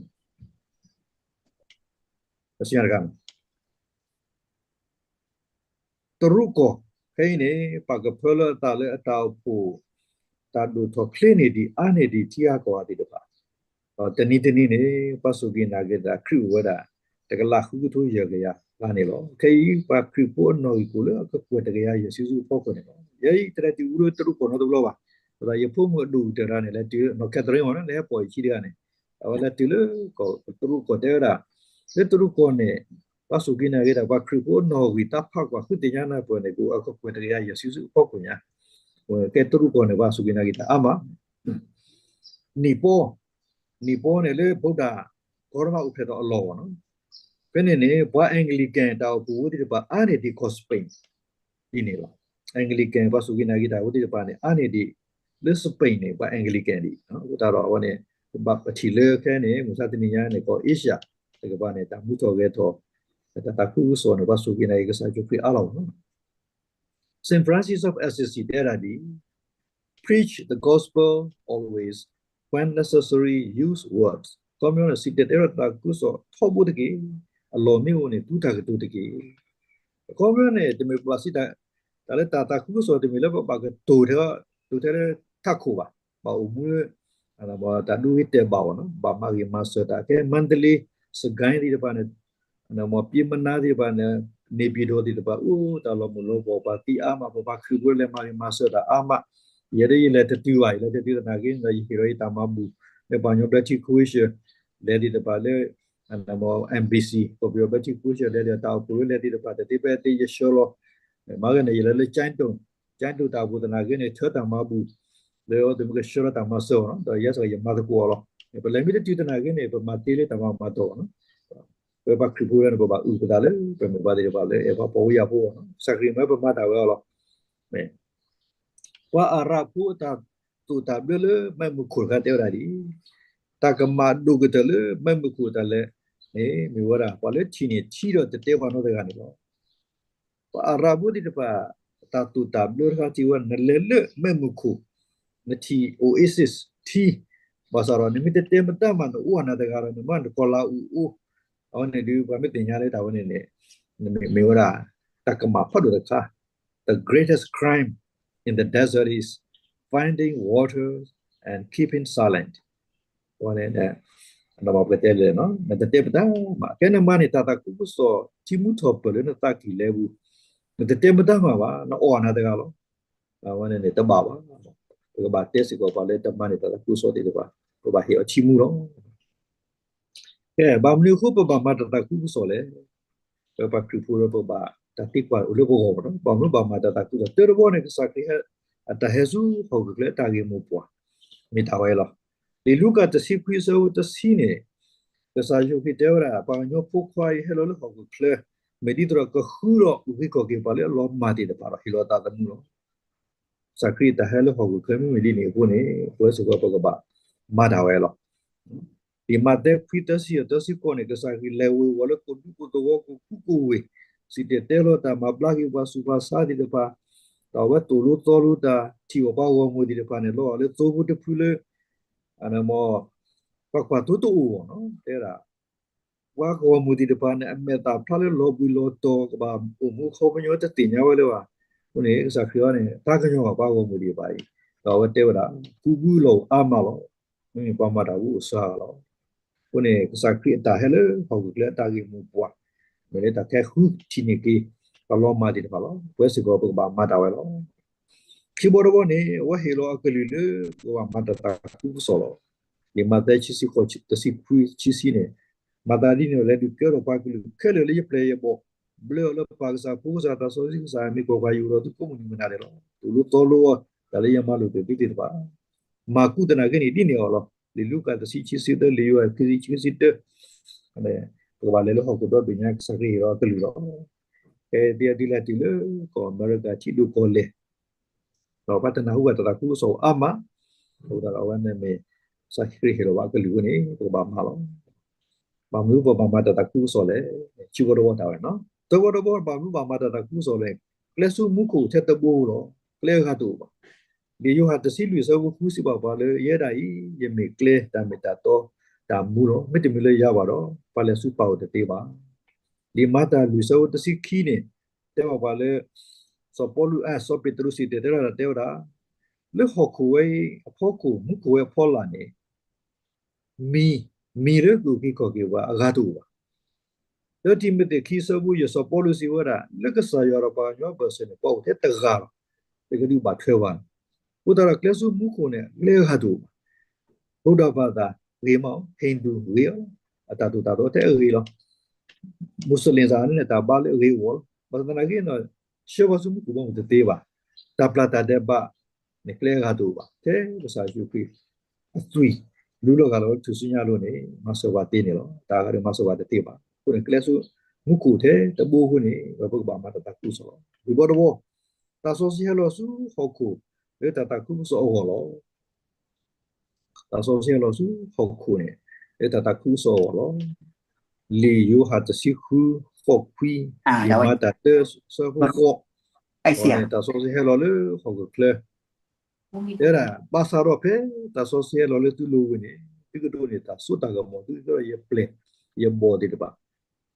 တဆံတခါန့ၣ် တရူးကီၢ် ခဲအံၤန့ၣ် ပာ်ကဖၢလၢအသးလၢအတၢ်အိၣ်ဖှိၣ် တၢ်ဒိၣ်ထီၣ်ချ့န့ၢ်ဒံးအါန့ၢ်ဒံးထံဂၤကီၢ်ဂၤသ့ၣ်တဖၣ်, ဒီးတနံၤတနံၤန့ၣ် ပှၤစူၢ်က့ၤနာ်က့ၤတၢ်ခရံာ်အိၣ်ဝဲဒၣ် တကလးဃုကထိယဲၢ်ကယၤလါန့ၣ်လီၤ. ခဲအံၤ ပှၤခရံာ်ဖိအနီၣ်ဂံၢ်ကအိၣ်လၢအကကွဲၢ်တကယၤယဲၢ်ဆံဆူအဖီခိၣ်န့ၣ်လီၤ. ယဲအံၤတရံးတုၤအူလၢတရူးကီၢ်နီတဘျီဘၣ်, အဃိသတးယဖိမုၣ်အဒိၣ်ကတၢၢ်တဂၤန့ၣ် လဲၤတုၤ North Carolina န့ၣ် လဲၤဟဲပိာ်ယခံတဂၤန့ၣ်, အဝဲလဲၤတုၤလၢ တရူးကီၢ်တဲဝဲဒၣ် လၢတရူးကီၢ်န့ၣ် ပှၤစူၢ်က့ၤနာ်က့ၤတၢ် ပှၤခရံာ်ဖိအနီၣ်ဂံၢ်တၢ်ဖးကွၢ်ဃုသ့ၣ်ညါနၢ်ပၢၢ်န့ၣ် ကအိၣ်အကကွဲၢ်တကယၤယဲၢ်ဆံဆူအဖီခိၣ်ညါ, ကဲတရူးကီၢ်န့ၣ် ပှၤစူၢ်က့ၤနာ်က့ၤတၢ်အါမး နံၣ်ပီ, နံၣ်ပီန့ၣ်လၢ ဗုဒ္ဓ ကီၢ်ရမးအိၣ်ဖျဲၣ်ထီၣ်အလီၢ်ဘၣ်နီၤ, ဖဲန့ၣ်န့ၣ် ပှၤ Anglican တၢ်အိၣ်ဖှိၣ်ဖိသ့ၣ်တဖၣ်အါန့ၢ်ဒံးကီၢ် Spain ဒ်န့ၣ်လီၤ. Anglican ပှၤစူၢ်က့ၤနာ်က့ၤတၢ်ဖိသ့ၣ်တဖၣ်န့ၣ် အါန့ၢ်ဒံး လၢ Spain န့ၣ် ပှၤ Anglican ဒံး, အဃိသတးဒီးအဝဲန့ၣ် ပဘၣ်ပထံၣ်လၢခဲန့ၣ် မုၢ်ဆါတနံၤညါန့ၣ် ကီၢ် Asia တကပၤန့ၣ် တၢ်မူထီၣ်ဂဲၤထီၣ် တၢ်သးခုကစီၣ်န့ၣ် ပှၤစူၢ်က့ၤနာ်က့ၤကစၢ်ယ့ၣ်ၡူးခရံာ်အါလီၤနီၤ Saint Francis of Assisi တဲဒၣ်ဒ် Preach the gospel always, when necessary, use words. အခီပညီန့ၣ် စံၣ်တဲၤတဲလီၤတၢ်သးခုကစီၣ်ထီဘိတက့ၢ်. အလီၢ်မ့ၢ်အိၣ်န့ၣ် သူတၢ်ကတိၤတက့ၢ်. အခီပညီန့ၣ် တမ့ၢ်ပဘၣ်စံးတၢ် တၢ်လၢတၢ်သးခုကစီၣ်တမ့ၢ်လၢပဘၣ်ကတိၤထဲ တိၤထဲလၢထးခိၣ်ဘၣ်. ဘၣ်အိၣ်မူလၢ တၢ်ဒူဂ့ၤတဲာ်ဘၣ်အီၤနီၤ, ဘၣ်မၤဂ့ၤမၤစၢၤတၢ် ကဲ မန္တလေး စစ်ကိုင်း သ့ၣ်တဖၣ်န့ၣ် ပျဉ်းမနား သ့ၣ်တဖၣ်န့ၣ် နေပြည်တော် သ့ၣ်တဖၣ် အိၣ်တၢ်လီၤမုၢ်လီၤပှီၢ် ပှၤသံအါမး ပှၤခရံာ်ဖိလဲၤမၤဂ့ၤမၤစၢၤတၢ်အါမး, ယဲဒၣ်ယလဲၤတတုၤဘၣ် ယလဲၤတတုၤသနာ်က့ဒီး ယဟ့ၣ်လီၤယတၢ်မၤဘူၣ် လၢပှၤကညီဘျၢထံခဝ့ၡၢၣ် လဲၤသ့ၣ်တဖၣ်လၢ embassy ကီၢ်ပယီၤဘျၢထံခဝ့ၡၢၣ်လဲၤဒီး တၢ်အိၣ်ဖှိၣ်လၢလဲၤသ့ၣ်တဖၣ် တသ့ဖဲသ့ယဆှၢလီၤ မၤဂ့ၤန့ၣ် ယလဲၤလၢ ကၠဲးတူး ကၠဲးတူး တၢ်အိၣ်ဖှိၣ်သနာ်က့န့ၣ် ထၢတၢ်မၤဘူၣ် လၢအဝဲသ့ၣ်မ့ၢ်ကဆှၢလီၤတၢ်မၤစၢၤအီၤနီၤ ဒီးယဲစ့ၢ်ကီးယမၤသကိးအီၤလီၤ. ပလဲၤမ့ၢ်တတုၤသနာ်က့န့ၣ် ပမၤသ့လၢတၢ်မၤမၤတီၢ်အီၤနီၤ ပပှၤခရံာ်ဖိန့ၣ် ပဘၣ်အုၣ်ပသးလၢ ပမ့ၢ်ပှၤသ့ၣ်တဖၣ်လၢ အဲၣ်ပှၤပီၢ်ဝဲယၢ်ဖိအီၤနီၤ ကစၢ်ခရံာ်မၢပမၤတၢ်ဝဲအီၤလီၤ. ပှၤအၤရဘ်ဖိအတၢ်သိၣ်တၢ်ဘျၢလၢမဲးမုၢ်ခိၣ်တခါတဲဝဲဒၣ်ဒ်အံၤ, တၢ်ကမၣ်ဒိၣ်ကတၢၢ်လၢမဲးမုၢ်ခိၣ်တၢ်လဲၤန့ၣ် မ့ၢ်ဝဲဒၣ် ပှၤလၢထံၣ်န့ၢ်ထံဒီးတတဲပှၤနီတဂၤန့ၣ်လီၤ. ပှၤအၤရဘ်ဖိသ့ၣ်တဖၣ် တၢ်သိၣ်တၢ်ဘျၢတခါထံၣ်ဝဲ နလဲၤလၢမဲးမုၢ်ခိၣ် နထံၣ် oasis ထံ, ဘၣ်ဆၣ်ဒီး နမ့ၢ်တတဲမတၤမး နအိၣ်အနၤတဂၤဒီး နမ့ၢ်နကီၢ်လၤအူအအိၣ်, အဝဲန့ၣ်ဒုး ပှၤမ့ၢ်သ့ၣ်ညါလၢတၢ်ဝဲန့ၣ်န့ၣ် မ့ၢ်ဝဲဒၣ် တၢ်ကမၣ်ဖးဒိၣ်တခါ The greatest crime in the desert is finding water and keeping silent. အဝဲန့ၣ် နဘၣ်ပကတဲလဲၣ် နတတဲပတၢ်မး ကဲနမၤန့ၢ်တၢ်သးခုကစီၣ် ထံမူထီၣ်ပၢၢ်လၢနသးကံၢ်လဲပူၤ နတတဲပတၢ်မးဘၣ် နအီၣ်နၤတဂၤလီၤ. အဝဲန့ၣ်န့ၣ် တဘၣ်ဘၣ်. ပကဘၣ်တဲစ့ၢ်ကီးပှၤလၢတမၤန့ၢ်တၢ်သးခုကစီၣ်သ့ၣ်တဖၣ် ပဘၣ်ဟ့ၣ်အီၤထံမူလီၤ. ကဲ ဘၣ်မနုၤအဃိ ပဘၣ်မၤတၢ်သးခုကစီၣ်လဲၣ်. ပပှၤခရံာ်ဖိဒီး ပဘၣ်တၢ်သံကွၢ်အိၣ်လၢပဂီၢ်ဘၣ်ဒီး ဘၣ်မနုၤဘၣ်မၤတၢ်သးခုကစီၣ် တၢတဘီန့ၣ် ကစၢ်ခရံာ်အတၢ်ဟဲဆူဟီၣ်ခိၣ်ချၢအတၢ်ဂ့ၢ်မိၢ်ပှၢ် မ့ၢ်တၢ်ဝဲလီၤ. လံာ်လူၤကၣ်တဆံခွံအဆၢဖိတဆံန့ၣ် ကစၢ်ယ့ၣ်ၡူးခရံာ်တဲဝဲဒၣ် ပှၤကညီဖိခွါအံၤဟဲလီၤလၢဟီၣ်ခိၣ်ချၢ မ့ၢ်ဒ်သိးဒီးကဃုဒီးဂ့ၢ်ခီၣ်က့ၤပှၤလၢအလီၤမၢ်သ့ၣ်တဖၣ်ဒီး ဟ့ၣ်လီၤအသးသမူလီၤ. ကစၢ်ခရံာ်အတၢ်ဟဲလၢဟီၣ်ခိၣ်ချၢမ့မ့ၢ်ဒ်န့ၣ်အဃိန့ၣ် ပဝဲစ့ၢ်ကီးပကဘၣ်မၤတၢ်ဝဲလီၤ. လံာ်မးသဲခွံသၢဆံဒီးသၢဆံဃိးန့ၣ် ကစၢ်ခရံာ်လဲၤဝ့ၤဝီၤလၢကိၣ်ဒူကိၣ်သဝီကိၣ်ခူကိၣ်ဝ့ၢ်, စံၣ်တဲၤတဲလီၤတၢ်မၤဘျါက့ၤပှၤဆူးပှၤဆါသ့ၣ်တဖၣ်, ဒီးအဝဲသိၣ်လိသီလိတၢ် ထံၣ်အီၣ်ပှၤဂီၢ်မုၢ်သ့ၣ်တဖၣ်န့ၣ် လီၤလၢသိဖိတဖုလၢ ပှၤကွၢ်သိတအိၣ်ဘၣ်နီၤ တဲဒၣ် ပှၤဂီၢ်မုၢ်သ့ၣ်တဖၣ်န့ၣ် အမဲာ်သၣ်ဖျါလၢလီၤဘှံးလီၤတီၤ ကဘၣ်အိၣ်မူအခီပညီတသ့ၣ်ညါဝဲလၢၤဘၣ်. အဃိန့ၣ် ကစၢ်ခရံာ်အံၤန့ၣ် တၢ်ကညီၤဘၣ်ပှၤဂီၢ်မုၢ်ဒံးဘၣ်အံၤ, ဒီးအဝဲတဲဝဲဒၣ် ကူးဘုလီၢ်အိၣ်အါမးလီၤ. မ့မ့ၢ်ပှၤမၤတၢ်အိၣ်အစှၤလီၤ. အဃိန့ၣ် ကစၢ်ခရံာ်အတၢ်ဟဲလၢဟီၣ်ခိၣ်ချၢအတၢ်ဂ့ၢ်မိၢ်ပှၢ်, မ့ၢ်လၢတၢ်ခဲဃုထံၣ်န့ၢ်က့ၤ ပှၤလီၤမၢ်သ့ၣ်တဖၣ်လီၤ. ပဝဲစ့ၢ်ကီးပကဘၣ်မၤတၢ်ဝဲလီၤ. ခံဘီတဘီန့ၣ် အဝဲဟ့ၣ်လီၤအကလုၢ်လၢ ပကဘၣ်မၤတၢ်သးခုကစီၣ်လီၤ. လံာ်မးသဲ တဆံခွံ ဆံဆံန့ၣ်, မၤသးဒ်န့ၣ်ဒီး လဲၤဒုးကဲထီၣ်ပှၤကလုာ်ခဲလၢာ်လၢယပျဲၢ်ယဘီၣ်, ဘျၢအီၤလၢပၢ်ကစၢ် ဖိကစၢ် သးစီဆှံကစၢ် မ့ၢ်ကွၢ်ကွၢ် ယအိၣ်ဒီးသုကိးမုၢ်နံၤမုၢ်နၤဒဲးလီၤ. သိၣ်လိသီလိအီၤ တၢ်လၢယမၤလိာ်ကွံာ်သုသ့ၣ်တဖၣ်, မၤကူးသနာ်က့န့ၣ် ဒ်န့ၣ်အီၤလီၤ. လံာ်လူၤကၣ် တဆံ ခံဆံသၢ, လံာ်ယိၤဟၣ် ခံဆံ ခံဆံတၢ, ပကဘၣ်လဲၤလၢဟီၣ်ခိၣ်ဒီဘ့ၣ်ညါ ကစၢ်ခရံာ်ဟ့ၣ်လီၤအကလုၢ်လီၤ. ကဲသ့ၣ်အဒုးလဲၤတုၤလၢကီၢ်အမဲရကၤ ထံဒိၣ်ကီၢ်လဲၢ် ဒီးပှၤတနၢ်ဟူဘၣ်တၢ်သးခုကစီၣ်အါမး, အဃိသတးဒီးအဝဲန့ၣ်မ့ၢ် ကစၢ်ခရံာ်ဟ့ၣ်လီၤဘၣ်အကလုၢ်အဃိန့ၣ် ပကဘၣ်မၤလီၤ. ဘၣ်မနုၤပဘၣ်မၤတၢ်သးခုကစီၣ်လဲၣ်. ခံဘီတဘီတၢ်ဝဲနီၤ. သၢဘီတဘီ ဘၣ်မနုၤဘၣ်မၤတၢ်သးခုကစီၣ်လဲၣ်. ကျဲဆူမူခိၣ်ထဲတဘိလီၤ. ကျဲအဂၤတအိၣ်ဘၣ်. လံာ�ၤဟၣ် တဆံလွံၢ် ဆၢဖိဃု စံးဘၣ်ပှၤလၢ ယဲဒၣ်အံၤ ယမ့ၢ်ကျဲ တၢ်မ့ၢ်တၢ်တီ တၢ်မူလီၤ. မ့တမ့ၢ်လၢယၤဘၣ်ဒီး ပှၤလဲၤဆူပၢ်အိၣ်တသ့ဘၣ်. လံာ်မၤတၢ်လွံၢ် ဆၢဖိတဆံခံန့ၣ် တဲဘၣ်ပှၤလၢ စီၤပီလူး အ စီၤပ့းတရူးစံၣ်တဲၤတဲလီၤတၢ်တဲဝဲဒၣ်, လၢဟီၣ်ခိၣ်ဝဲအံၤအဖီခိၣ် မူခိၣ်ဝဲအဖီလာ်န့ၣ် မံၤ, မံၤလၢကအိၣ်က့ၤခီၣ်က့ၤပှၤအဂၤတအိၣ်ဘၣ်. တၢတံၤမသ့း ခံ ဆၢဖိယဲၢ် စီၤပီလူးစံးဝဲဒၣ်, လၢကစၢ်ယွၤဒီးပှၤကညီအဘၢၣ်စၢၤန့ၣ် ပှၤအိၣ်ထဲတဂၤလီၤ. တကဒုးဘၣ်ထွဲဘၣ်. အဃိသတးဒီးကျဲဆူမူခိၣ်န့ၣ် ကျဲအဂၤတအိၣ်ဘၣ်. ဗုဒ္ဓဘာသာ ဂ့ၤမး, ဟိန္ဒူ ဂ့ၤအီၤ, အတၢ်သိၣ်တၢ်သီထဲအဂ့ၤလီၤ. မူစလ့ၣ်စ့ၢ်န့ၣ် တၢ်ဘါလၢအဂ့ၤအဂီၢ်လီၤ. ဘၣ်ဆၣ်သနာ်က့န့ၣ် ဆှၢပှၤဆူမူခိၣ်ဘီမုၢ်တသ့ဘၣ်. တၢ်ပျၢ်တၢ်ဒဲးဘးန့ၣ် ကျဲအဂၤတအိၣ်ဘၣ်. ထဲကစၢ်ယ့ၣ်ၡူးခရံာ်အသွံၣ် လူလီၤဂၢ်လီၤလၢထူၣ်စုညါအလိၤန့ၣ် မၤစၢၤပှၤသ့န့ၣ်လီၤ. တၢ်အဂၤဒီးမၤစၢၤပှၤတသ့ဘၣ်. အဃိန့ၣ် ကျဲဆူမူခိၣ်ထဲတဘိအဃိန့ၣ် ပကဘၣ်မၤတၢ်သးခုကစီၣ်လီၤ. လွံၢ်ဘီတဘီ သးစီဆှံဟဲလီၤဆူဟီၣ်ခိၣ်လၢတၢ်သးခုကစီၣ်အဂီၢ်လီၤ. သးစီဆှံဟဲလီၤဆူဟီၣ်ခိၣ်န့ၣ် လၢတၢ်သးခုကစီၣ်အဂီၢ်လီၤ. လံာ်ယိၤဟၣ် တဆံဃု ဃိးခွံ, လံာ်မၤတၢ် တၢ ဆၢဖိဃိး, အဝဲန့ၣ် သးစီဆှံဟဲလီၤလၢဟီၣ်ခိၣ်ချၢ တဲဒၣ် ဘၣ်ဆၣ်ဒီးဖဲသးစီဆှံဟဲလီၤလၢသုလိၤဝဲန့ၣ် သုကဒိးန့ၢ်တၢ်စိတၢ်ကမီၤ, သုကဒိးန့ၢ်ယပျဲၢ်ယဘီၣ်သ့ၣ်တဖၣ်,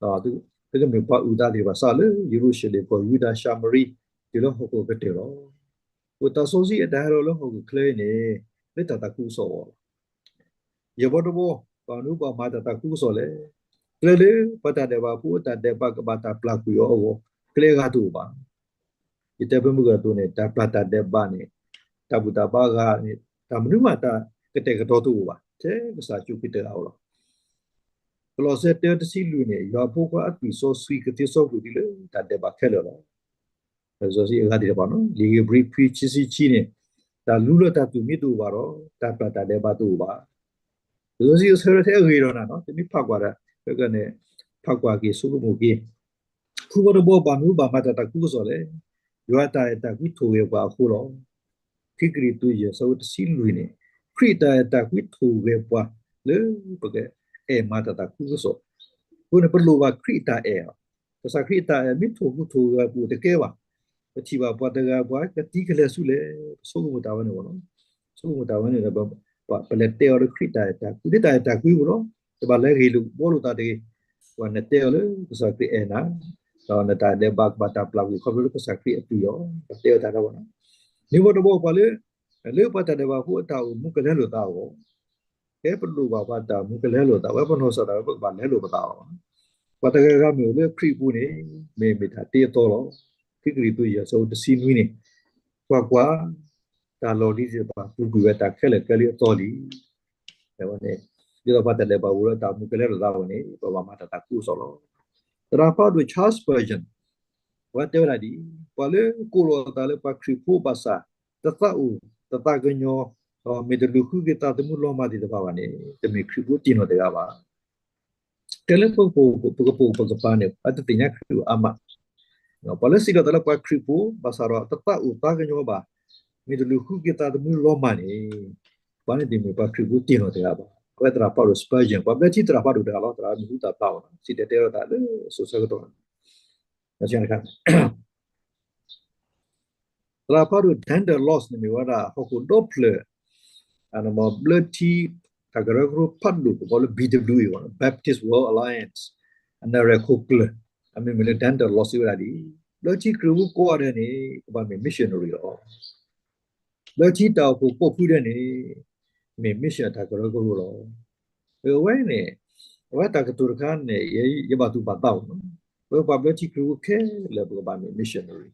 သုကမ့ၢ်ပှၤအုၣ်သးသ့ၣ်တဖၣ် စးလၢယရူၤၡလ့ၣ်, ကီၢ်ယူဒၤ, ၡၤမရံ, တုၤလၢဟီၣ်ခိၣ်ကတၢၢ်လီၤ. အဃိသးစီဆှံအတၢ်ဟဲလီၤလၢဟီၣ်ခိၣ်ချၢအံၤန့ၣ် လၢတၢ်သးခုကစီၣ်အဂီၢ်လီၤ. ယဲၢ်ဘီတဘီ ဘၣ်မနုၤပှၤမၤတၢ်သးခုကစီၣ်လဲၣ်. ကျဲလၢပှၤတၢ်ဒဲးဘးဖိအတၢ်ဒဲးဘးကဘၣ်တၢ်ပျၢ်ကွံာ်အီၤအဂီၢ် ကျဲအဂၤတအိၣ်ဘၣ်. ယတဲဖဲမုၢ်ကၢၢ်အသိးန့ၣ် တၢ်ပျၢ်တၢ်ဒဲးဘးန့ၣ် တၢ်ဘူၣ်တၢ်ဘါအဂၤန့ၣ် တၢ်မနုၤမးတၢ်ကတဲာ်ကတီၤတအိၣ်ဘၣ် ထဲကစၢ်ယ့ၣ်ၡူးခရံာ်တဂၤဧိၤလီၤ. ကလီးစဲ တၢ တဆံလွံၢ်န့ၣ် ယွၤအဖိခွါအသွံၣ်စီဆှံကသ့စီကွံာ်သုလၢတၢ်ဒဲးဘးခဲလၢာ်လီၤ. လံာ်စီဆှံအဂၤသ့ၣ်တဖၣ်နီၤ လံာ်ဧ့ၤဘြံၤခွံ ခံဆံခံန့ၣ် တၢ်လူလၢတၢ်သွံၣ်မံတအိၣ်ဘၣ်ဒီး တၢ်ပျၢ်တၢ်ဒဲးဘးတအိၣ်ဘၣ်. လံာ်စီဆှံအဆၢထဲအဂ့ၤဒီးနၤနီၤ တမ့ၢ်ဖးကွၢ်ဒီး ဖဲကန့ၣ် ဖးကွၢ်က့ၤဆိကမိၣ်က့ၤ ဃုဘီတဘီ ဘၣ်မနုၤဘၣ်မၤတၢ်သးခုကစီၣ်လဲၣ်. ယွၤအတၢ်အဲၣ်တၢ်ကွံထိၣ်ဂဲၤပှၤအဃိလီၤ. ခံကရံၣ်သူး ယဲၢ် ဆၢဖိတဆံလွံၢ်န့ၣ် ခရံာ်အတၢ်အဲၣ်တၢ်ကွံထိၣ်ဂဲၤပှၤလၢပကအဲၣ်မၤတၢ်သးခုကစီၣ်. အဃိန့ၣ် ပလိၣ်ဘၣ်ခရံာ်အတၢ်အဲၣ်လီၤ. ကစၢ်ခရံာ်အတၢ်အဲၣ်မ့ၢ်ထိၣ်ဟူးထိၣ်ဂဲၤပှၤတကဲဘၣ်. ပထံၣ်ဘၣ်ပှၤတဂၤပှၤကသံကလဲၤဆူလဲၣ် ပဆိကမိၣ်တၢ်ဝဲန့ၣ်လီၤ. ဆိကမိၣ်တၢ်ဝဲန့ၣ်ဒီး ပလဲၤတဲအီၤလၢခရံာ်တၢ်အဲၣ်တၢ်ကွံ လၢတၢ်အဲၣ်တၢ်ကွံပူၤလီၤ. တဘၣ်လဲၤဂ့ၢ်လိာ်ဘှီလိာ်သးတဂ့ၤ. ပှၤနတဲအီၤလၢကစၢ်ခရံာ်အဲၣ်နၤ, ဒီးနတၢ်ဒဲးဘးကဘၣ်တၢ်ပျၢ်ကွံာ်ခီဖျိလၢကစၢ်ခရံာ်အသွံၣ်လီၤ. ပတဲအီၤတၢ်ဒီးဝဲနီၤ. နွံဘီတဘီပှၤလၢ လၢပှၤတၢ်ဒဲးဘးဖိအတၢ်အိၣ်မူကလဲလိာ်သးအဂီၢ် ကဲပလိၣ်ဘၣ်ပှၤတၢ်အိၣ်မူကလဲလိာ်သး ဝဲပနီၢ်ကစၢ်ဒၣ်ဝဲပကဘၣ်လဲလိာ်ပသးလီၤ. ပှၤတဂၤဂၤမ့ၢ်အိၣ်လၢခရံာ်အပူၤန့ၣ် မ့ၢ်မ့ၢ်တၢ်တ့အသီလီၤ. ခံကရံၣ်သူး ယဲၢ် ဆၢဖိတဆံနွံန့ၣ် ကွၢ်ကွၢ်, တၢ်လီၢ်လံၤသ့ၣ်တဖၣ်ပူၤကွံာ်ဝဲတၢ်ခဲလၢာ်ကဲလံအသီလံ. ဝဲန့ၣ် ဒ်သိးပှၤတၢ်ဒဲးဘးဖိလၢတၢ်အိၣ်မူကလဲလိာ်သးအဂီၢ်န့ၣ် ပဘၣ်မၤတၢ်သးခုကစီၣ်လီၤ. သရၣ်ဖးဒိၣ် Charles Spurgeon ပှၤတဲဝဲဒၣ်ဒ်အံၤ, ပှၤလၢကိးလီၤအသးလၢပှၤခရံာ်ဖိဘၣ်ဆၣ် တသးအိၣ်တသးကညီၤ, ဒီးမ့ၢ်တလူၤဃုက့ၤသးသမူလီၤမၢ်သ့ၣ်တဖၣ်ဘၣ်န့ၣ် တမ့ၢ်ခရံာ်ဖိတံၢ်နီၢ်တဂၤဘၣ်. ကဲလၢပကပိာ်ပကပၤန့ၣ် ပှၤတသ့ၣ်ညါခရံာ်အါမး. ပှၤလၢစံးထီၣ်သးလၢပှၤခရံာ်ဖိ ဘၣ်ဆၣ်ဒီးတသးအိၣ်သးကညီၤဘၣ်, မ့ၢ်တလူၤဃုက့ၤသးသမူလီၤမၢ်န့ၣ် ပှၤန့ၣ်တမ့ၢ်ပှၤခရံာ်ဖိတံၢ်နီၢ်တဂၤဘၣ်. အဝဲသရၣ်ဖးဒိၣ် Spurgeon ပှၤဘျၢထံသရၣ်ဖးဒိၣ်တဂၤလီၤ. သရၣ်မ့ၢ်ဟူသၣ်ဖျါအီၤ စံၣ်တဲၤတဲလီၤသးလၢစိၤဆၢကတီၢ် သရၣ်ဖးဒိၣ် Daedalus န့ၣ်မ့ၢ်ဝဲဒၣ် ဟီၣ်ခိၣ်ဒီဖျၢၣ် ဘျၢထံ တၢ်ကရၢကရိဖးဒိၣ် ပကိးလၢ ဘံၣ်ဒဘလျူအ့ၣ် Baptist World Alliance အနၣ်ရဲၣ်ခိၣ်ကျၢၢ် အမ့ၢ်မ့ၢ်လၢ Daedalus စံးဝဲဒၣ်ဒ်အံၤ, ဘျၢထံခရံာ်ဖိကိးဂၤဒဲးန့ၣ် ကဘၣ်မ့ၢ် missionary လီၤ. ဘျၢထံတၢ်အိၣ်ဖှိၣ်ကိးဖုဒဲးန့ၣ် မ့ၢ် mission တၢ်ကရၢကရိလီၤ. အဝဲန့ၣ် အဝဲတၢ်ကတိၤတခါန့ၣ် ယဘၣ်သူၣ်ဘၣ်သးဘၣ်နီၤ. ပပှၤဘျၢထံခရံာ်ဖိခဲလၢာ် ပကဘၣ်မ့ၢ် missionary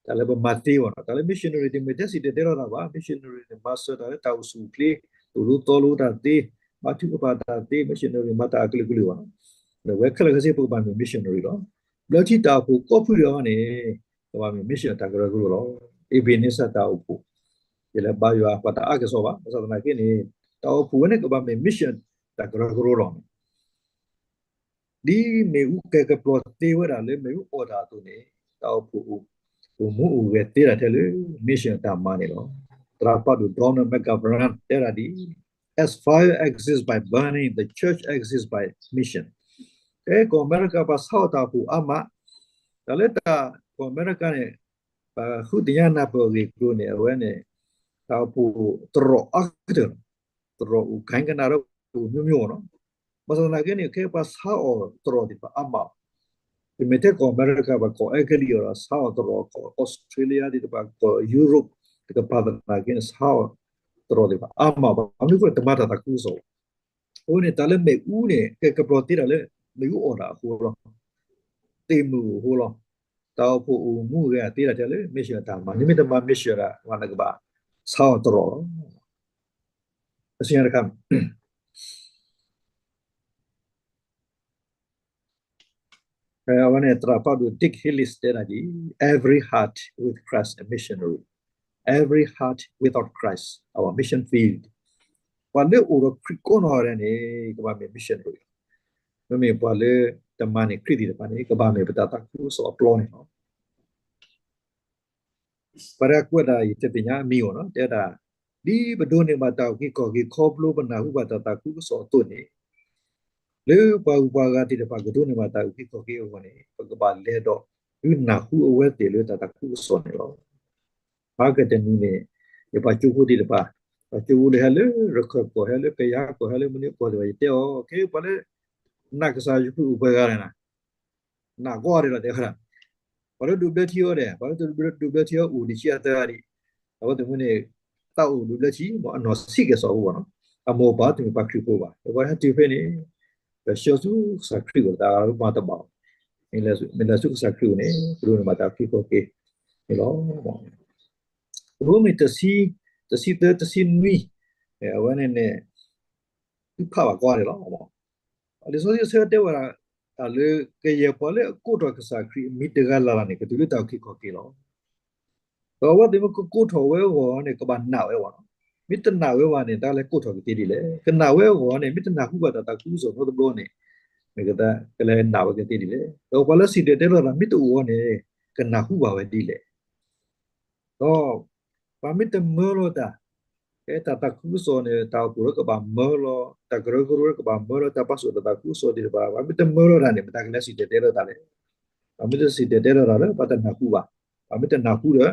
တၢ်လၢပမၤသ့ဘၣ်နီၤ. တၢ်လၢ missionary တမ့ၢ်ထဲစံၣ်တဲၤတဲလီၤတၢ်ဘၣ်. missionary န့ၣ် မၤစၢၤတၢ်လၢတၢ်အိၣ်ဆူၣ်အိၣ်ချ့, သိၣ်လိသီလိတၢ်သ့, ဘါထုကဖၣ်တၢ်သ့, missionary မၤတၢ်အကလုာ်ကလုာ်ဘၣ်နီၤ. ဒီးဝဲခဲလၢာ်ခဲဆ့ ပကဘၣ်မ့ၢ် missionary လီၤ. ဘျၢထံတၢ်အိၣ်ဖှိၣ်ကိးဖုဒဲးအံၤန့ၣ် ကဘၣ်မ့ၢ် mission တၢ်ကရၢကရိလီၤ. Ebenezer တၢ်အိၣ်ဖှိၣ် ယလဲၤဘါယွၤပှၤတအါကစီၣ်ဘၣ်. ဘၣ်ဆၣ်သနာ်က့န့ၣ် တၢ်အိၣ်ဖှိၣ်ဝဲန့ၣ် ကဘၣ်မ့ၢ် mission တၢ်ကရၢကရိလီၤန့ၣ် ဒ်မ့ၣ်အူကဲကပျီၤသ့ဝဲဒၣ်လၢမ့ၣ်အူအီၣ်တၢ်အသိးန့ၣ် တၢ်အိၣ်ဖှိၣ်အိၣ်မူအိၣ်ဂဲၤသ့ဒၣ်ထဲလၢ mission တၢ်မၤန့ၣ်လီၤ. သရၣ်ဖးဒိၣ် Donald McGavran တဲဒၣ်ဒ်အံၤ, As fire exists by burning, the church exists by mission. ကဲ ကီၢ်အမဲရကၤ ပှၤဆါအီၣ်တၢ်အိၣ်ဖှိၣ်အါမး, တၢ်လၢတၢ်ကီၢ်အမဲရကၤန့ၣ် ပဃုသ့ၣ်ညါနၢ်ပၢၢ်အဂ့ၢ်အကျိၤန့ၣ် အဝဲန့ၣ် တၢ်အိၣ်ဖှိၣ်သရိာ်အါကတၢၢ်လီၤ. သရိာ်အိၣ် ကဟဲကနၣ်ဒီးအိၣ် မျိုးမျိုး နီၤ. ဘၣ်ဆၣ်သနာ်က့န့ၣ် ခဲအံၤပှၤဆါအီၣ်သရိာ်သ့ၣ်တဖၣ်အါမး, တမ့ၢ်ထဲကီၢ်အမဲရကၤဘၣ်, ကီၢ်အဲကလံးအီၤဒီး ဆါအီၣ်သရိာ်, ကီၢ်အီစထြ့လယါသ့ၣ်တဖၣ်, ကီၢ်ယူရိၣ်တကပၤသနာ်က့န့ၣ် ဆါအီၣ်သရိာ်သ့ၣ်တဖၣ်အါမး, ဘၣ်မနုၤအဃိလဲၣ် တမၤတၢ်သးခုကစီၣ်. အဃိန့ၣ် တၢ်လၢမ့ၣ်အူန့ၣ် ကဲကပျီၤသ့ဒၣ်လၢ မ့ၣ်အူအီၣ်တၢ်အဃိလီၤ. သ့ၣ်မုၢ်အဃိလီၤ. တၢ်အိၣ်ဖှိၣ်အိၣ်မူဂဲၤသ့ဒၣ်ထဲလၢ mission တၢ်မၤ, နမ့ၢ်တမၤ mission ဒၣ် ပှၤနကဘၣ်ဆါအီၣ်သရိာ်လီၤ. အဆူညါတခါ အဝဲန့ၣ် သရၣ်ဖးဒိၣ် Dick Hillis တဲဒၣ်ဒ်အံၤ, Every heart with Christ a missionary, every heart without Christ our mission field. ပှၤလၢအိၣ်ဒီးခရံာ်ကိးနီၢ်ဂၤဒဲးန့ၣ် ကဘၣ်မ့ၢ် missionary လီၤ. မ့မ့ၢ်ပှၤလၢတမၤန့ၢ်ခရံာ်သ့ၣ်တဖၣ်န့ၣ် ကဘၣ်မ့ၢ်ပတၢ်သးခုကစီၣ်အပျီန့ၣ်လီၤ. ပှၤတဂၤကွဲးဒၣ် ယတသ့ၣ်ညါအမံၤအီၤနီၤ, တဲဒၣ်, ဒ်ပဒိးန့ၢ်ဘၣ်တၢ်အုၣ်က့ၤခီၣ်က့ၤ ခီဖျိပနၢ်ဟူဘၣ်တၢ်သးခုကစီၣ်အသိးန့ၣ်, လၢပှၤဂုၤပှၤဂၤသ့ၣ်တဖၣ်ကဒိးန့ၢ်ဘၣ်တၢ်အုၣ်က့ၤခီၣ်က့ၤအဂီၢ်န့ၣ် ပကဘၣ်လဲၤဒီးဒုးနၢ်ဟူအဝဲသ့ၣ်လၢတၢ်သးခုကစီၣ်န့ၣ်လီၤ. မဟါကတနံၤန့ၣ် ယပှၤကၠိဖိသ့ၣ်တဖၣ်, ပှၤကၠိဖိလၢဟဲလၢရခၢၣ်ကီၢ် ဟဲလၢကယၤကီၢ် ဟဲလၢမနုၤကီၢ်သ့ၣ်တဖၣ် ယတဲအီၤ, ကဲ ပှၤလၢနာ်ကစၢ်ယ့ၣ်ၡူးခရံာ်အိၣ်ပှဲၤဂၤန့ၣ် နာ်ကိးဂၤဒဲးလီၤ တဲဝဲဒၣ်. ပှၤလၢဒိးဘျၢထံအီၤဒီး ပှၤလၢဒိးဘျၢထံအီၤအိၣ်တဆံအသၢဂၤဒံး, အဝဲသ့ၣ်မုၢ်န့ၣ် သးအိၣ်ဒိးဘျၢထံ အနီၢ်ဆံးကဲၣ်ဆိးဖိဘၣ်နီၤ, အမိၢ်အပၢ်တမ့ၢ်ပှၤခရံာ်ဖိဘၣ်, ပှၤဟဲတုၤဖဲန့ၣ် ပဆှၢဆူကစၢ်ခရံာ်အအိၣ် တၢ်မၤတဘၣ်အီၤ, မ့ၢ်လဲၤဆူကစၢ်ခရံာ်အအိၣ်န့ၣ် ပဒိးန့ၢ်ဘၣ်တၢ်အုၣ်က့ၤခီၣ်က့ၤန့ၣ်လီၤ. ရိမ့ၤ တဆံသၢ တဆံနွံ, အဝဲန့ၣ်န့ၣ် သုဖးဘၣ်ကိးဂၤဒဲးလီၤ. လံာ်စီဆှံအဆၢတဲဝဲဒၣ် တၢ်လၢ ကယဲၢ်ပှၤလၢအကိးထီၣ်ကစၢ်ခရံာ်အမံၤတဂၤလၢ်လၢ်န့ၣ် ကတုၤလၢတၢ်အုၣ်က့ၤခီၣ်က့ၤလီၤ. ဒီးအဝဲသ့ၣ်မ့ၢ်ကကိးထီၣ်ဝဲအဂီၢ်န့ၣ် ကဘၣ်နာ်ဝဲဘၣ်နီၤ. မ့ၢ်တနာ်ဝဲဘၣ်န့ၣ် တၢ်လဲၤကိးထီၣ်ကသ့ဒ်လဲၣ်. ကနာ်ဝဲအဂီၢ်န့ၣ် မ့ၢ်တနၢ်ဟူဘၣ်တၢ်သးခုကစီၣ်နီတဘျီန့ၣ် မ့ၢ်ကသးကလဲၤနာ်ဝဲကသ့ဒ်လဲၣ်. ဒီးပှၤလၢစံၣ်တဲၤတဲလီၤတၢ်မ့ၢ်တအိၣ်အီၤန့ၣ် ကနၢ်ဟူဘၣ်ဝဲဒ်လဲၣ်. ဒီးပှၤမ့ၢ်တမၢလီၤတၢ်, ဖဲတၢ်သးခုကစီၣ်န့ၣ် တၢ်အိၣ်ဖှိၣ်လၢကဘၣ်မၢလီၤ, တၢ်ကရၢကရိလၢကဘၣ်မၢလီၤ, တၢ်ပာ်ဆူၣ်တၢ်သးခုကစီၣ်သ့ၣ်တဖၣ် ပှၤမ့ၢ်တမၢလီၤတၢ်န့ၣ် မတၤကလဲၤစံၣ်တဲၤတဲလီၤတၢ်လဲၣ်. ပှၤမ့ၢ်တစံၣ်တဲၤတဲလီၤတၢ်လၢ ပှၤတနၢ်ဟူဘၣ်, ပှၤမ့ၢ်တနၢ်ဟူဒီး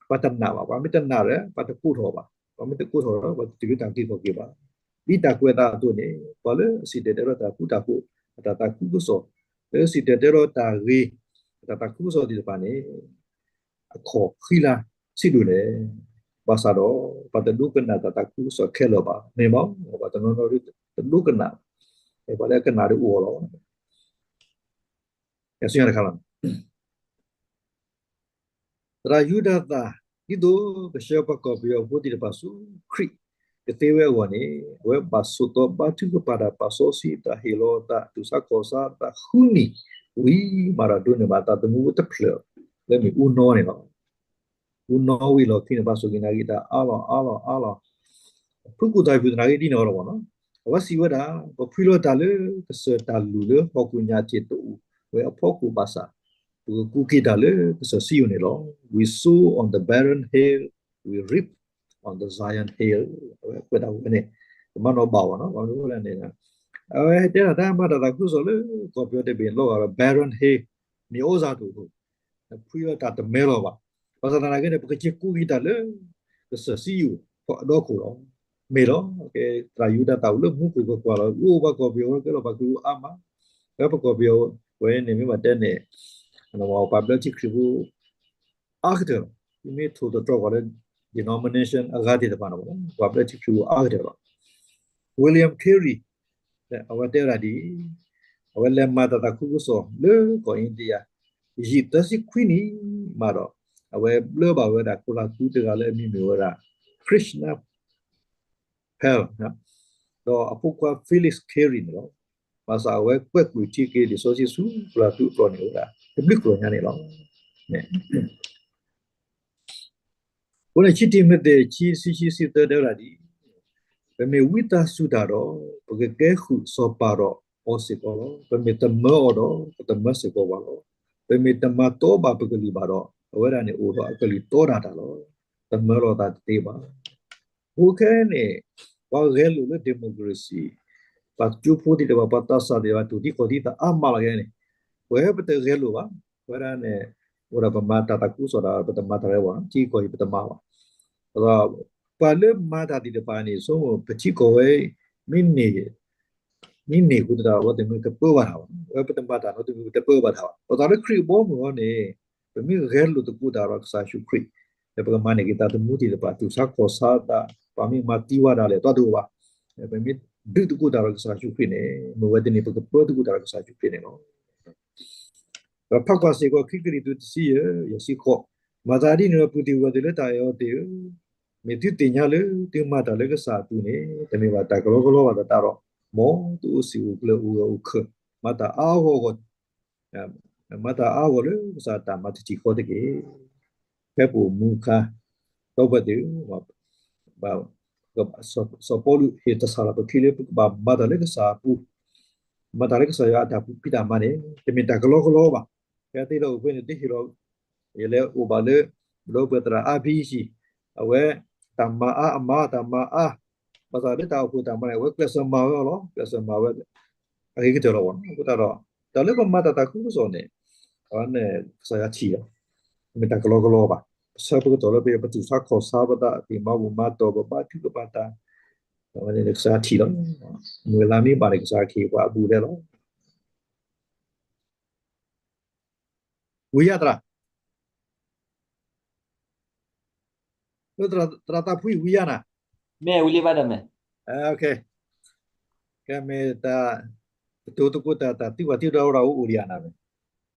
ပှၤတနာ်ဘၣ်, ပှၤမ့ၢ်တနာ်ဒီး ပှၤတကိးထီၣ်ဘၣ်, ပှၤမ့ၢ်တကိးထီၣ်ဒီး ပှၤတတုၤလၢတၢ်အုၣ်က့ၤခီၣ်က့ၤဘၣ်. ဒ်တၢ်ကွဲးအသးအသိးန့ၣ် ပှၤလၢအစံၣ်တဲၤတဲလီၤတၢ်ဃူတၢ်ဖိး, အတၢ်သးခုကစီၣ်, လၢစံၣ်တဲၤတဲလီၤတၢ်ဂ့ၤ, အတၢ်သးခုကစီၣ်သ့ၣ်တဖၣ်န့ၣ် အခီၣ်ဃံလၤဆံးဒိၣ်လဲၣ်. ဘၣ်ဆၣ်ဒီး ပှၤတဒိကနၣ်တၢ်သးခုကစီၣ်ခဲလၢာ်ဘၣ်, မ့ၢ်မး, ပှၤတနီၤနီၤဒ်တဒိကနၣ်, ပှၤလၢအကနၣ်ဒ်အိၣ်အီၤလီၤ. တခါ, သရၣ်ယူဒၤသၣ် ဒ်သိးကဆှၢပှၤကီၢ်ပယီၤဖိသ့ၣ်တဖၣ်ဆူခရံာ်ကသ့ဝဲအဂီၢ်န့ၣ် အဝဲဘၣ်ဆိးသီဘါထုကဖၣ်တၢ်ပာ်စီဆှံတၢ်ဟ့ၣ်လီၤသး သူၣ်ဆါခီၣ်ဆါတၢ်ဃုနံၣ်ဝံၤမးဒီး ဒိးန့ၢ်ဘၣ်သးသမူဖိတဖျၢၣ်လၢမ့ၢ်အူနီၣ်န့ၣ်လီၤ. အူနီၣ်ဝံၤအလီၢ်ခံန့ၣ် ဘၣ်ဆိၣ်ဂ့ၤနာ်က့ၤတၢ်အါလီၤအါလီၤအါလီၤ, ဖုၣ်ကိာ်သးဖုၣ်သနာ်က့ဒ်န့ၣ်အီၤလီၤဘၣ်နီၤ. အဝဲစံးဝဲဒၣ် ပဖှံလီၤတၢ်လၢကစၢၢ်တၢ်လုၢ်လၢဟီၣ်ခိၣ်ညၣ်ထံးတအိၣ်ဝဲအဖီခိၣ်ဘၣ်ဆၣ်, ပကကူးက့ၤတၢ်လၢကစၢၢ်စံယိၣ်န့ၣ်လီၤ. We sow on the barren hill, we reap on the Zion hill. အဝဲကွဲးတၢ်ဝဲန့ၣ် ကမၤနီၣ်ဘၣ်ဝဲနီၤ, ဘၣ်မနုၤလဲၣ်န့ၣ် အဝဲတဲဒၣ်တၢ်မၤတၢ်သးခုကစီၣ်လၢကီၢ်ပယီၤတဘ့ၣ်လီၤဂာ်ဒီး barren hill, မ့ၢ်အိၣ်စၢ်တအိၣ် ဖှံလီၤတၢ်တမဲလီၤဘၣ်. ဘၣ်ဆၣ်သနာ်က့န့ၣ် ပကစ့ၢ်ကူးက့ၤတၢ်လၢ ကစၢၢ်စံယိၣ်အဒီခိၣ်လီၤ. မ့ၢ်လီၤ. သရၣ်ယူဒၤသၣ်အိၣ်လၢမူခိၣ်ကကွၢ်လီၤ. အိၣ်ပှၤကီၢ်ပယီၤဝဲကဲလီၤပှၤခရံာ်ဖိအါမး, ဝဲပကီၢ်ပယီၤဝဲန့ၣ်မ့ၢ်ဘၣ်တဲန့ၣ် ပှၤဘျၢထံခရံာ်ဖိအါကတၢၢ်လီၤ. မ့မ့ၢ်ထိၣ်သတြီၤကွၢ်လၢ denomination အဂၤသ့ၣ်တဖၣ်န့ၣ် ပှၤဘျၢထံခရံာ်ဖိအါကတၢၢ်လီၤ. William Carey အဝဲတဲဝဲဒၣ်ဒ်အံၤ, အဝဲလဲၤမၤတၢ်သးခုကစီၣ်လၢကီၢ်အ့ဒံယါ ယံာ်သၢဆံခွံနံၣ်မးဒီး အဝဲဘျၢဘၣ်ဝဲဒၣ်ခိၣ်လၢ်သူတဂၤလၢအမံၤမ့ၢ်ဝဲဒၣ် Krishna Pal ဒီးအဖိခွါ Felix Carey န့ၣ်လီၤ. ဘၣ်ဆၣ်အဝဲကွဲးကွံာ်ထံက့ၤလံာ်စီဆှံဆူခိၣ်လၢ်သူအကျါန့ၣ်ဝဲဒၣ် တဘျုးကလီၤညါန့ၣ်လီၤ. အဃိန့ၣ် ခံတံၤမသ့း ခံဆံ ခံဆံသၢ တဲဝဲဒၣ်ဒ်အံၤ, ပမ့ၢ်ဝံသးစူၤတၢ်ဒီး ပကကဲဃုာ်စီၤပၤဒီးအီၤစ့ၢ်ကီးလီၤ. ပမ့ၢ်သမၢအီၤဒီး ပသမၢစ့ၢ်ကီးပှၤလီၤ. ပမ့ၢ်တမၤတီဘၣ်ပကလုၢ်ဘၣ်ဒီး အဝဲဒၣ်န့ၣ်အိၣ်ဒီးအကလုၢ်တီဒၣ်တၢ်လီၤ. သမၢလီၤသးတသ့ဘၣ်. အဃိခဲအံၤန့ၣ် ပှၤဂဲၤလိာ်လၢ democracy ပှၤကၠိဖိသ့ၣ်တဖၣ် ပှၤသးစၢ်သ့ၣ်တဖၣ် တူၢ်သံခီၣ်သံသးအါမးလီၤ. ခဲအံၤန့ၣ် ပဝဲပတဂဲၤလိာ်ဘၣ်. အဝဲဒၣ်န့ၣ် အိၣ်ဒၣ်ပမၤတၢ်သးခုကစီၣ်တၢ် ပတမၤတၢ်ရဲၣ်ဘၣ်, ထံကီၢ်အံၤပတမၤဘၣ်. ဒီးပှၤလၢမၤတၢ်သ့ၣ်တဖၣ်န့ၣ် ဆိကမိၣ်ပထံကီၢ်ဝဲ မ့ၢ်န့ၢ် မ့ၢ်န့ၢ်ဃုာ်တၢ် အဝဲသ့ၣ်မ့ၢ်တပၢဘၣ်တၢ်ဘၣ်, အဝဲပတမၤတၢ်နီတမံၤ ပတပၢဘၣ်တၢ်ဘၣ်. ပသးလၢခရံာ်အဘီအမုၢ်အံၤန့ၣ် ပမ့ၢ်ဂဲၤလိာ်သကိးတၢ်ဒီးကစၢ်ယ့ၣ်ၡူးခရံာ် ပကမၤန့ၢ်က့ၤသးသမူသ့ၣ်တဖၣ် သူၣ်ဆါခီၣ်ဆါသး, ပှၤမ့ၢ်မၤသံဝဲဒၣ်လဲၣ် တၢ်တအိၣ်ဘၣ်. ပမ့ၢ်ဒုးသကိးတၢ်ဒီးကစၢ်ယ့ၣ်ၡူးခရံာ်န့ၣ် မ့ၢ်ဝဲတနံၤ ပကပၢသကိးတၢ်ဒီးကစၢ်ယ့ၣ်ၡူးခရံာ်န့ၣ်လီၤ. ဒီးဖးကွၢ်စ့ၢ်ကီး ခံကရံၣ်သူး တဆံယဲၢ် ယဲၢ်ဆံဃိး, မၤသးဒ်န့ၣ်ဒီး ပုၢ်သ့ၣ်ဝဲၢ်သ့ၣ်လၢတၢ်အဲၣ်အီၤသ့ၣ်ဧၢ, မ့ၢ်သုသ့ၣ်ညါလၢ သုမၤတၢ်လၢကစၢ်အပူၤန့ၣ် တမ့ၢ်ဘၣ်တၢ်ကလီကလီဘၣ်သတးဒီး, မ်သုအိၣ်စံာ်အိၣ်ကျၢၤ အိၣ်ဂၢၢ်အိၣ်ခၢၣ်, မၤတၢ်အါအါဂီၢ်ဂီၢ် မၤတၢ်အါအါဂီၢ်ဂီၢ်လၢကစၢ်အတၢ်မၤတထံၣ်ဃီတက့ၢ်. ဖဲပအိၣ်မူအခါ, ဒီပုၢ်ဝဲၢ်သ့ၣ်ဧၢ, စီၤပီလူးဟ့ၣ်သဆၣ်လီၤပချံလၢ ပကဘၣ်မၤတၢ်လၢကစၢ်အပူၤ, မၤတၢ်လၢကစၢ်ယွၤအတၢ်ဖံးတၢ်မၤန့ၣ် တမ့ၢ်တၢ်ကလီကလီဘၣ်. ဖဲသ့ၣ်ဒီးအိၣ်ဖဲန့ၣ် တဟ့ၣ်လီၤ, ယလဲၤအိၣ်ဘၣ်လၢ ဒီပုၢ်ဝဲၢ်သရၣ် အါဘံစံ, အဝဲတၢ်မၤအါ အမၤတၢ်မၤအါ, ဘၣ်ဆၣ်လၢတၢ်အိၣ်ဖှိၣ်တၢ်မၤန့ၣ် အဝဲကျဲးစၢးမၤဝဲလီၤ, ကျဲးစၢးမၤဝဲ အဂ့ၤကတၢၢ်လီၤ. အဃိသတးဒီး တၢ်လၢပမၤတၢ်သးခုကစီၣ်န့ၣ် အဝဲန့ၣ် ကစၢ်ယွၤထံၣ်လီၤ, မ့ၢ်တၢ်ကလီကလီဘၣ်. ပဆၢပကတီၢ်လၢပသူၣ်ဆါခီၣ်ဆါပသး, ပမၤဘူၣ်မၤတီၢ်, ပဘါထုကဖၣ်တၢ်, အဝဲန့ၣ်ကစၢ်ယွၤထံၣ်လီၤ. မုၢ်လါမ့ၢ်ဘၣ်န့ၣ် ကစၢ်ယွၤကဟ့ၣ်ပှၤအဘူးအလဲလီၤ. ဝံၤယါသရၣ်, လၢသရၣ်သးဖှံဝံၤယါနၤ, မ့ၢ်ဝံၤလံဘၣ်ဒီးမ့ၢ်, ကဲမ့ၢ်တၢ်, ပတိၤသကိးတၢ် တၢ်သံကွၢ်သံဒိးဝဲဒၣ်အိၣ်အိၣ်ဒံးဧါနၤမ့ၢ်,